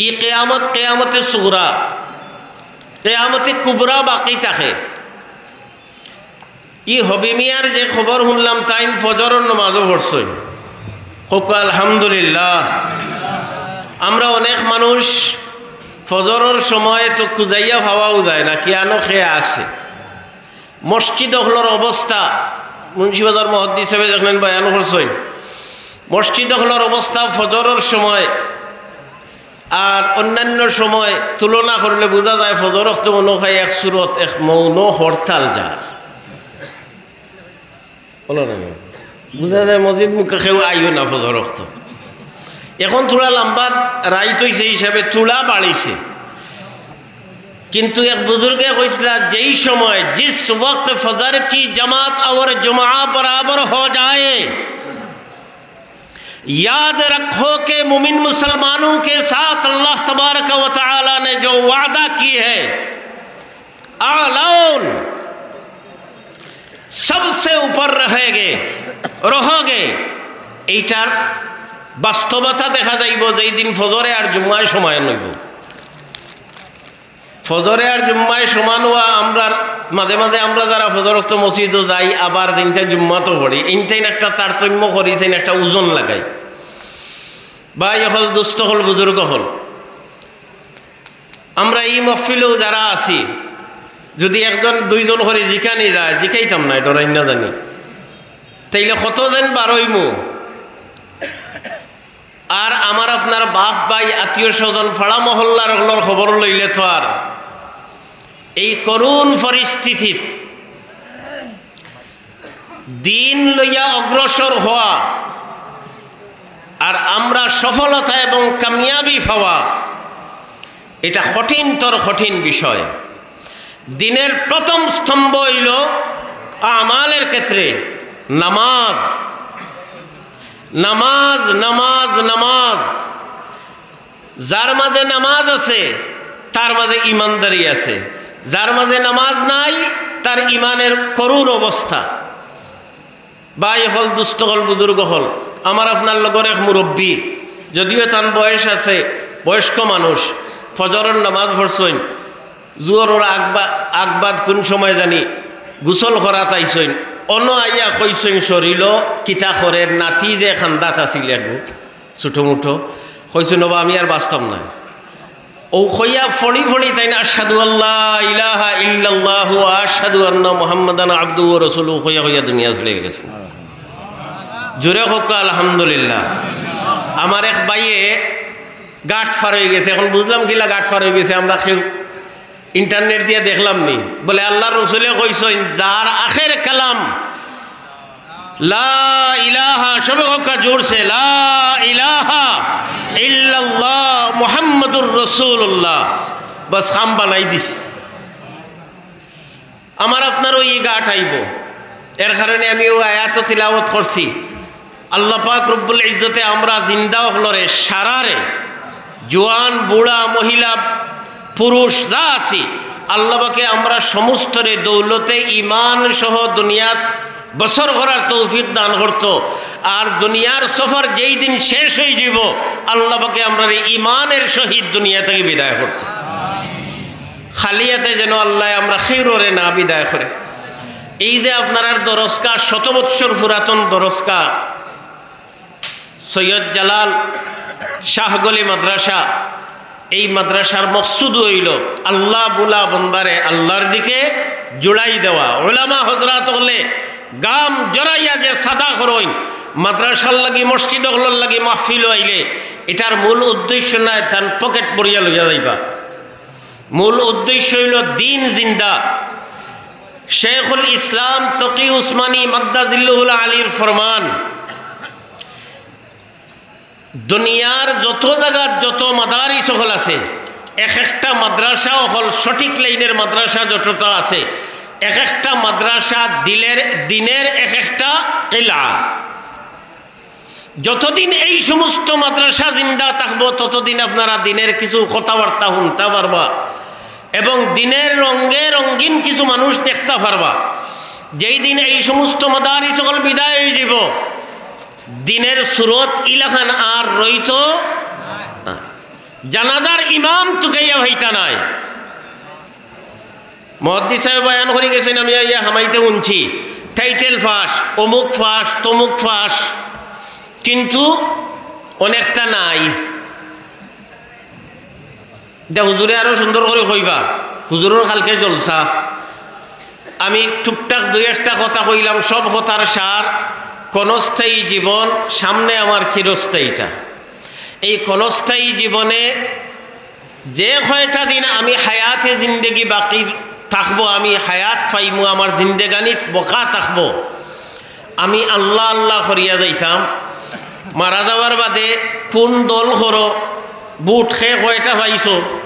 ই কিয়ামত, কিয়ামতে সুগরা, কিয়ামতে কুবরা বাকি থাকে। ই হবি মিয়ার যে খবর হুনলাম, তাইন ফজরর নমাজও পড়ছইন। কউক্কা আলহামদুলিল্লাহ। আমরা অনেক মানুষ ফজরর সময় তো খুজাইয়া পাওয়াউ যায় না, কিয়ানো কে আছে। মসজিদ অকলর অবস্থা, মুন্সিবাজার মুহাদ্দিস সাবে যেখান বয়ান করছইন, মসজিদ অকলর অবস্থা ফজরর সময় আর অন্যান্য সময় তুলনা করলে বুঝা যায়, ফজর অক্ত মনো অয় এক সুরত, এক মৌন হরতাল যার। বুঝা যায় মসজিদ মুখা কেউ আইও না ফজর অক্ত। এখন থুড়া লাম্বা রাইত অইছে হিসাবে থুড়া বাড়িছে। কিন্তু এক বুজুর্গে কইছিলা, যেই সময়, جس وقت فجر کی جماعت اور جمعہ برابر ہو جائے، یاد رکھو کہ مومن مسلمانوں کے ساتھ اللہ تبارک و تعالی نے جو وعدہ کی ہے، اعلون، سب سے اوپر رہیں گے، رہو گے। এইটার বাস্তবতা দেখা যাইব যেই দিন ফজরে আর জুম্মায় সমান অইব। ফজরে আর জুম্মায় সমান অওয়া, আমরার মাঝে মাঝে আমরা যারা ফজর ওয়াক্ত মসজিদো যাই, আবার যেইনতা জুম্মাতো পড়ি, এইনতাইন একটা তারতম্য করি, সেইন একটা ওজন লাগাই। ভাই অকল, দুস্ত অকল, বুজুর্গ অকল, আমরা ই মহফিলো যারা আছি, যুদি একজন দুইজন করি জিকানি যায়, জিকাইতাম নায়, ডরাইন না জানি, তাইলে কত যেন বারইমু। আর আমার আপনার বাপ ভাই, আত্মীয় স্বজন, পাড়া মহল্লার অকলর খবর লইলে তো আর এই করুণ পরিস্থিতিত দিন লইয়া অগ্রসর হওয়া আর আমরা সফলতা এবং কামিয়াবি পাওয়া, এটা কঠিনতর কঠিন বিষয়। দিনের প্রথম স্তম্ভ অইল আমালের ক্ষেত্রে নামাজ। নামাজ, নামাজ, নামাজ। যার মাঝে নামাজ আছে, তার মাঝে ইমানদারি আছে। যার মাঝে নামাজ নাই, তার ইমানের করুণ অবস্থা। ভাই অকল, দুস্ত অকল, বুজুর্গ অকল, আমার আপনার লগর এক মুরব্বি, যদিও তান বয়স আছে, বয়স্ক মানুষ, ফজরর নামাজ পড়ছইন, জোহরর আগবা-, আগবাদ কুন সময় জানি গোসল করাত আইছইন, অনো আইয়া কইছইন, শরীলো কিতা করের, নাতি যে কান্দাত আছিল একগু, ছোটো মুটো, কইছইন, "ওবা, আমি আর বাঁচতাম না।" অউ কইয়া ফড়ি ফড়ি তাইন, "আশহাদু আল্লা ইলাহা ইল্লাল্লাহু ওয়া আশহাদু আন্না মুহাম্মাদান আবদুহু ওয়া রাসূলুহু" কইয়া কইয়া দুনিয়া ছাড়ি গেছইন। জোরে কউক্কা আলহামদুলিল্লাহ। আমার এক ভাইয়ে ঘাট পার অইগেছে, অখন বুঝলাম কিলা ঘাট পার অইগেছে, আমরা কেউ internet দিয়া দেখলাম নি, বলে, "আল্লার রসুলে কইছইন, যার আখের কালাম লা ইলাহা, সবে কউক্কা জোরসে, লা ইলাহা ইল্লাল্লাহ মুহাম্মাদুর রাসূলুল্লাহ।" বাস, কাম বানাই দিছে। আমার আপনারও ই ঘাট আইব। এর কারণে আমি অউ আয়াত তিলাওয়াত করছি। আল্লাহ পাক রব্বুল ইজ্জতে আমরা জিন্দা অকলরে, সারারে, জোয়ান, বুড়া, মহিলা, পুরুষ যা আছি, আল্লাহ পাকে আমরা সমস্তরে দৌলতে ইমান সহ দুনিয়াত বসর করার তৌফিক দান করতো। আর দুনিয়ার সফর যেই দিন শেষ অইযিবো, আল্লাহ পাকে আমরারে ইমানের সহিত দুনিয়া থাকি বিদায় করতো। খালি আতে যেন আল্লায় আমরা কেউররে না বিদায় করে। এই যে আপনারার দরসগা, শত বৎসর পুরাতন দরসগা, সৈয়দ জালাল শাহগলি মাদ্রাসা, এই মাদ্রাসার মকসুদ অইলো আল্লাহ বুলা বন্দারে আল্লার দিকে জুড়াই দেওয়া। উলামা হজরাত অকলে গাম জরাইয়া যে সাদা করইন, মাদ্রাসার লাগি, মসজিদ অকলর লাগি মাহফিল অইলে, এটার মূল উদ্দেশ্য নায় তান পকেট ভরিয়া লইয়া যাইবা। মূল উদ্দেশ্য অইলো দিন জিন্দা। শেখুল ইসলাম তকি উসমানী মাদ্দা জিল্লুহুল আলীর ফরমান, দুনিয়ার যত জাগাত যত মাদারিস অকল আছে, এক একটা মাদ্রাসা অকল সঠিক লাইনের মাদ্রাসা যতটা আছে, এক একটা মাদ্রাসা দিলের, দিনের এক একটা কিলা। যতদিন এই সমস্ত মাদ্রাসা জিন্দা থাকবো, ততদিন আপনারা দিনের কিছু কথাবার্তা হুনতা পারবা এবং দিনের রঙে রঙিন কিছু মানুষ দেখতা পারবা। যেই দিন এই সমস্ত মাদারিস অকল বিদায় অইযিবো, দিনের সুরত ইলাখান আর রইতো না। জানাজার ইমাম তুকাইয়া পাইতা নায়। মুহাদ্দিস সাহেব বয়ান করি গেছইন, আমি আইয়া হামাইতে হুনছি, title ফাঁস, অমুক ফাঁস, তমুক ফাঁস, কিন্তু অনেকটা নাই। ইটা হুজুরে আরো সুন্দর করি কইবা, হুজুরর কালকে জলসা। আমি টুকটাক দুই একটা কথা কইলাম, সব কথার সার, ক্ষণস্থায়ী জীবন, সামনে আমার চিরস্থায়ীটা। এই ক্ষণস্থায়ী জীবনে যে কয়টা দিন আমি হায়াতে জিন্দেগি বাকি থাকবো, আমি হায়াত পাইমু, আমার জিন্দেগানিত বকা থাকবো, আমি আল্লাহ আল্লাহ করিয়া যাইতাম। মারা যাওয়ার বাদে কুন দল করো, ভোট কে কয়টা পাইছো,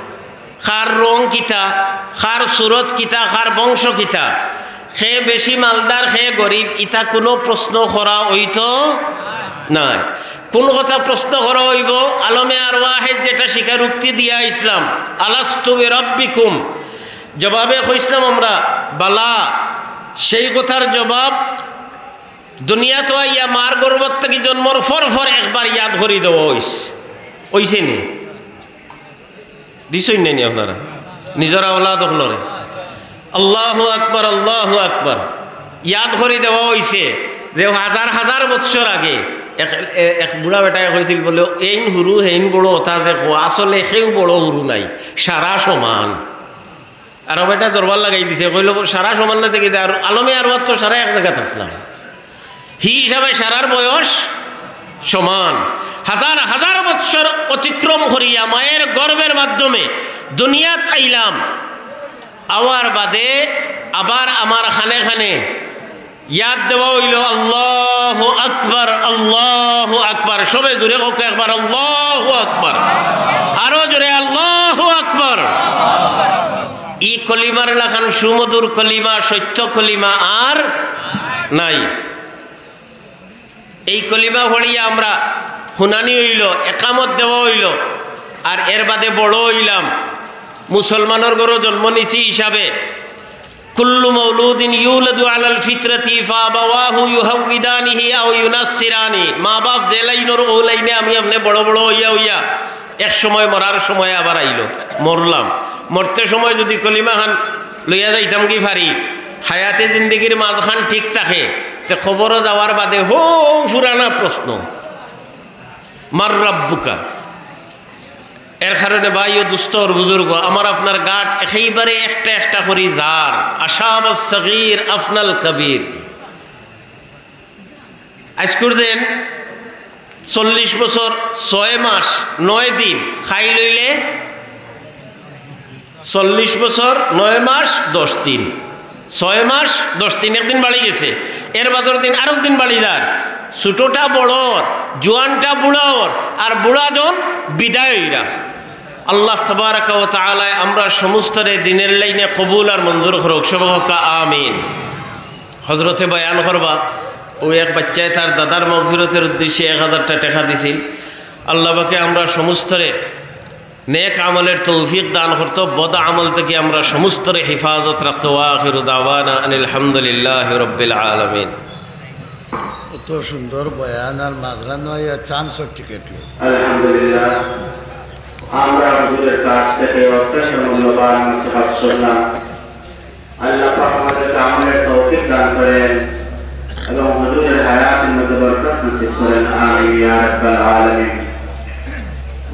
কার রং কিতা, কার সুরত কিতা, কার বংশ কিতা, কে বেশি মালদার, কে গরিব, ইতা কুনু প্রশ্ন করা অইতো নায়। কুন কথা প্রশ্ন করা অইবো? আলমে আরওয়াহে যেটা স্বীকারোক্তি দিয়া আইছলাম, "আলাস্তু বিরাব্বিকুম", জবাবে কইছলাম আমরা, "বালা।" সেই কথার জবাব দুনিয়াত আইয়া মার গর্ভত থাকি জন্মর পর পর একবার ইয়াদ করি দেওয়া অইছে। অইছে নি? দিছইন নি আপনারা নিজর আওলাদ অকলরে? আল্লাহু আকবার, আল্লাহু আকবার। ইয়াদ করি দেওয়া অইছে যে হাজার হাজার বৎসর আগে এক, এ-, এক বুড়া বেটায় কইছিল বুলে, "এইন হুরু, হেইন বড়", অতা যে কও, আসলে কেউ বড় হুরু নাই, সারা সমান। আর বেটায় দরবার লাগাই দিছে, কইলো, "সারা সমান না থাকি দে, আর আলমে আরওয়াত তো সারা এক জাগাত আছলাম।" হি হিসাবে সারার বয়স সমান। হাজার হাজার বৎসর অতিক্রম করিয়া মায়ের গর্ভের মাধ্যমে দুনিয়াত আইলাম। আওয়ার বাদে আবার আমার কানে কানে ইয়াদ দেওয়া অইলো, "আল্লাহু আকবার, আল্লাহু আকবার।" সবে জোরে কউক্কা একবার, "আল্লাহু আকবার।" আরো জোরে, "আল্লাহু আকবার।" ই কলিমার লাখান সুমধুর কলিমা, সত্য কলিমা আর নাই। এই কলিমা পড়িয়া আমরা হুনানি অইলো, একামত দেওয়া অইলো, আর এর বাদে বড় অইলাম। মুসলমানর ঘরো জন্ম নিছি হিসাবে, "কুল্লু মাউলুদিন ইউলাদু আলাল ফিতরাতি ফাআবাওয়াহু ইউহাউইদানিহি আও ইউনাসসিরানি।" মা বাপ যে লাইনর, অউ লাইনে আমি আপনে বড় বড় অইয়া অইয়া এক সময় মরার সময় আবার আইলো, মরলাম। মরতে সময় যুদি কলিমা খান লইয়া যাইতাম কি পারি, হায়াতে জিন্দেগির মাঝখান ঠিক থাকে, তে কবরো যাওয়ার বাদে হউ পুরানা প্রশ্ন, "মান রাব্বুকা?" এর কারণে ভাই ও দুস্ত অর বুজুর্গ, আমার আপনার গাট একেবারে একটা একটা করি জার, আশাবাস সগীর আফনাল কবির। আইজকুর দিন চল্লিশ বছর ছয় মাস নয় দিন, কাইল অইলে চল্লিশ বছর নয় মাস দশ দিন, ছয় মাস দশ দিন, একদিন বাড়ি গেছে, এর বাদর দিন আরক দিন বাড়ি যার, ছোটটা বড়র, জোয়ানটা বুড়ার, আর বুড়া জন বিদায় অইরা। আল্লাহ তাবারাকা ওয়া তাআলায় আমরা সমস্তরে দিনের লাইনে কবুল আর মঞ্জুর করউক, সবে কউক্কা আমিন। হজরতে বয়ান করবা, অউ এক বাইচ্চায় তার দাদার মাগফিরতর উদ্দেশ্যে এক হাজারটা টেকা দিছিল। আল্লাহ পাকে আমরা সমস্তরে নেক আমলের তৌফিক দান করতো, বদ আমল থাকি আমরা সমস্তরে হেফাজত রাখতো। ওয়া আখিরু দাওয়ানা আনিল হামদুলিল্লাহি রাব্বিল আলামিন। অত সুন্দর বয়ান আর মাঝখানো আইয়া চান্দ সার্টিফিকেট লই। আলহামদুলিল্লাহ, আমরা হুজুরের কাছ থেকে অত্যন্ত মূল্যবান নসিহত শুনলাম। আল্লাহ পাক আমাদেরকে আমলের তৌফিক দান করেন এবং হুজুরের হায়াতের মধ্যে বরকত নসিব করেন। আমিন ইয়া রাব্বাল আলামিন।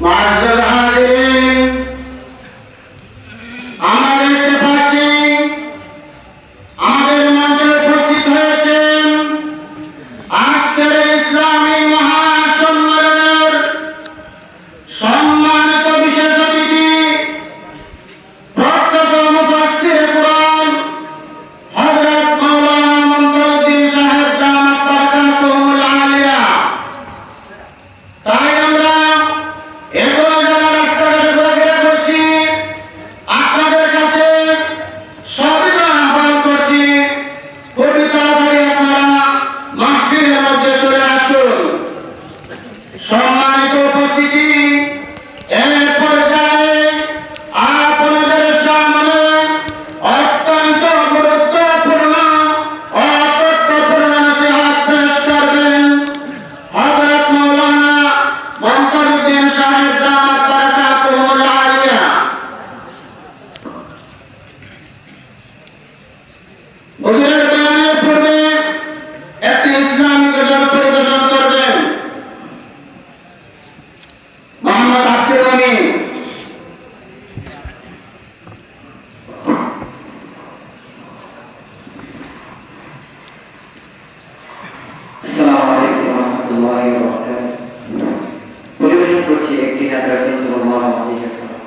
মুআজ্জাল হাজিরিন, আমরা দেখতে পাচ্ছি আমাদের মঞ্চে উপস্থিত হয়েছেন আজকের ইসলামী মহাসম্মেলনের সম্মানিত বিশেষ অতিথি, প্রখ্যাত মুফাসসিরে কুরআন হযরত মাওলানা মনতাজউদ্দিন সাহেব দামাত বারাকাতুহুমুল আলিয়া। তাই আমরা এখনো যারা রাস্তাঘাটে ঘোরাফেরা করছি, আপনাদের কাছে সবিনয় আহ্বান করছি, খুবই তাড়াতাড়ি আপনারা মাহফিলের মধ্যে চলে আসুন। সম্মানিত উপস্থিতি, এ পর্যায়ে আপনাদের সামনে অত্যন্ত গুরুত্বপূর্ণ ও তথ্যপূর্ণ নসিহত পেশ করবেন হযরত মাওলানা মনতাজউদ্দিন সাহেব দামাত বারাকাতুহুমুল আলিয়া। হুজুরের বয়ানের পূর্বে একটি ইসলামী গজল পরিবেশন করবেন মোহাম্মদ আব্দুল মমিন। আসসালামু আলাইকুম ওয়া রাহমাতুল্লাহি ওয়া বারাকাতুহু। পরিবেশন করছি একটি নাত রাসূল সাল্লাল্লাহু আলাইহি ওয়াসাল্লাম।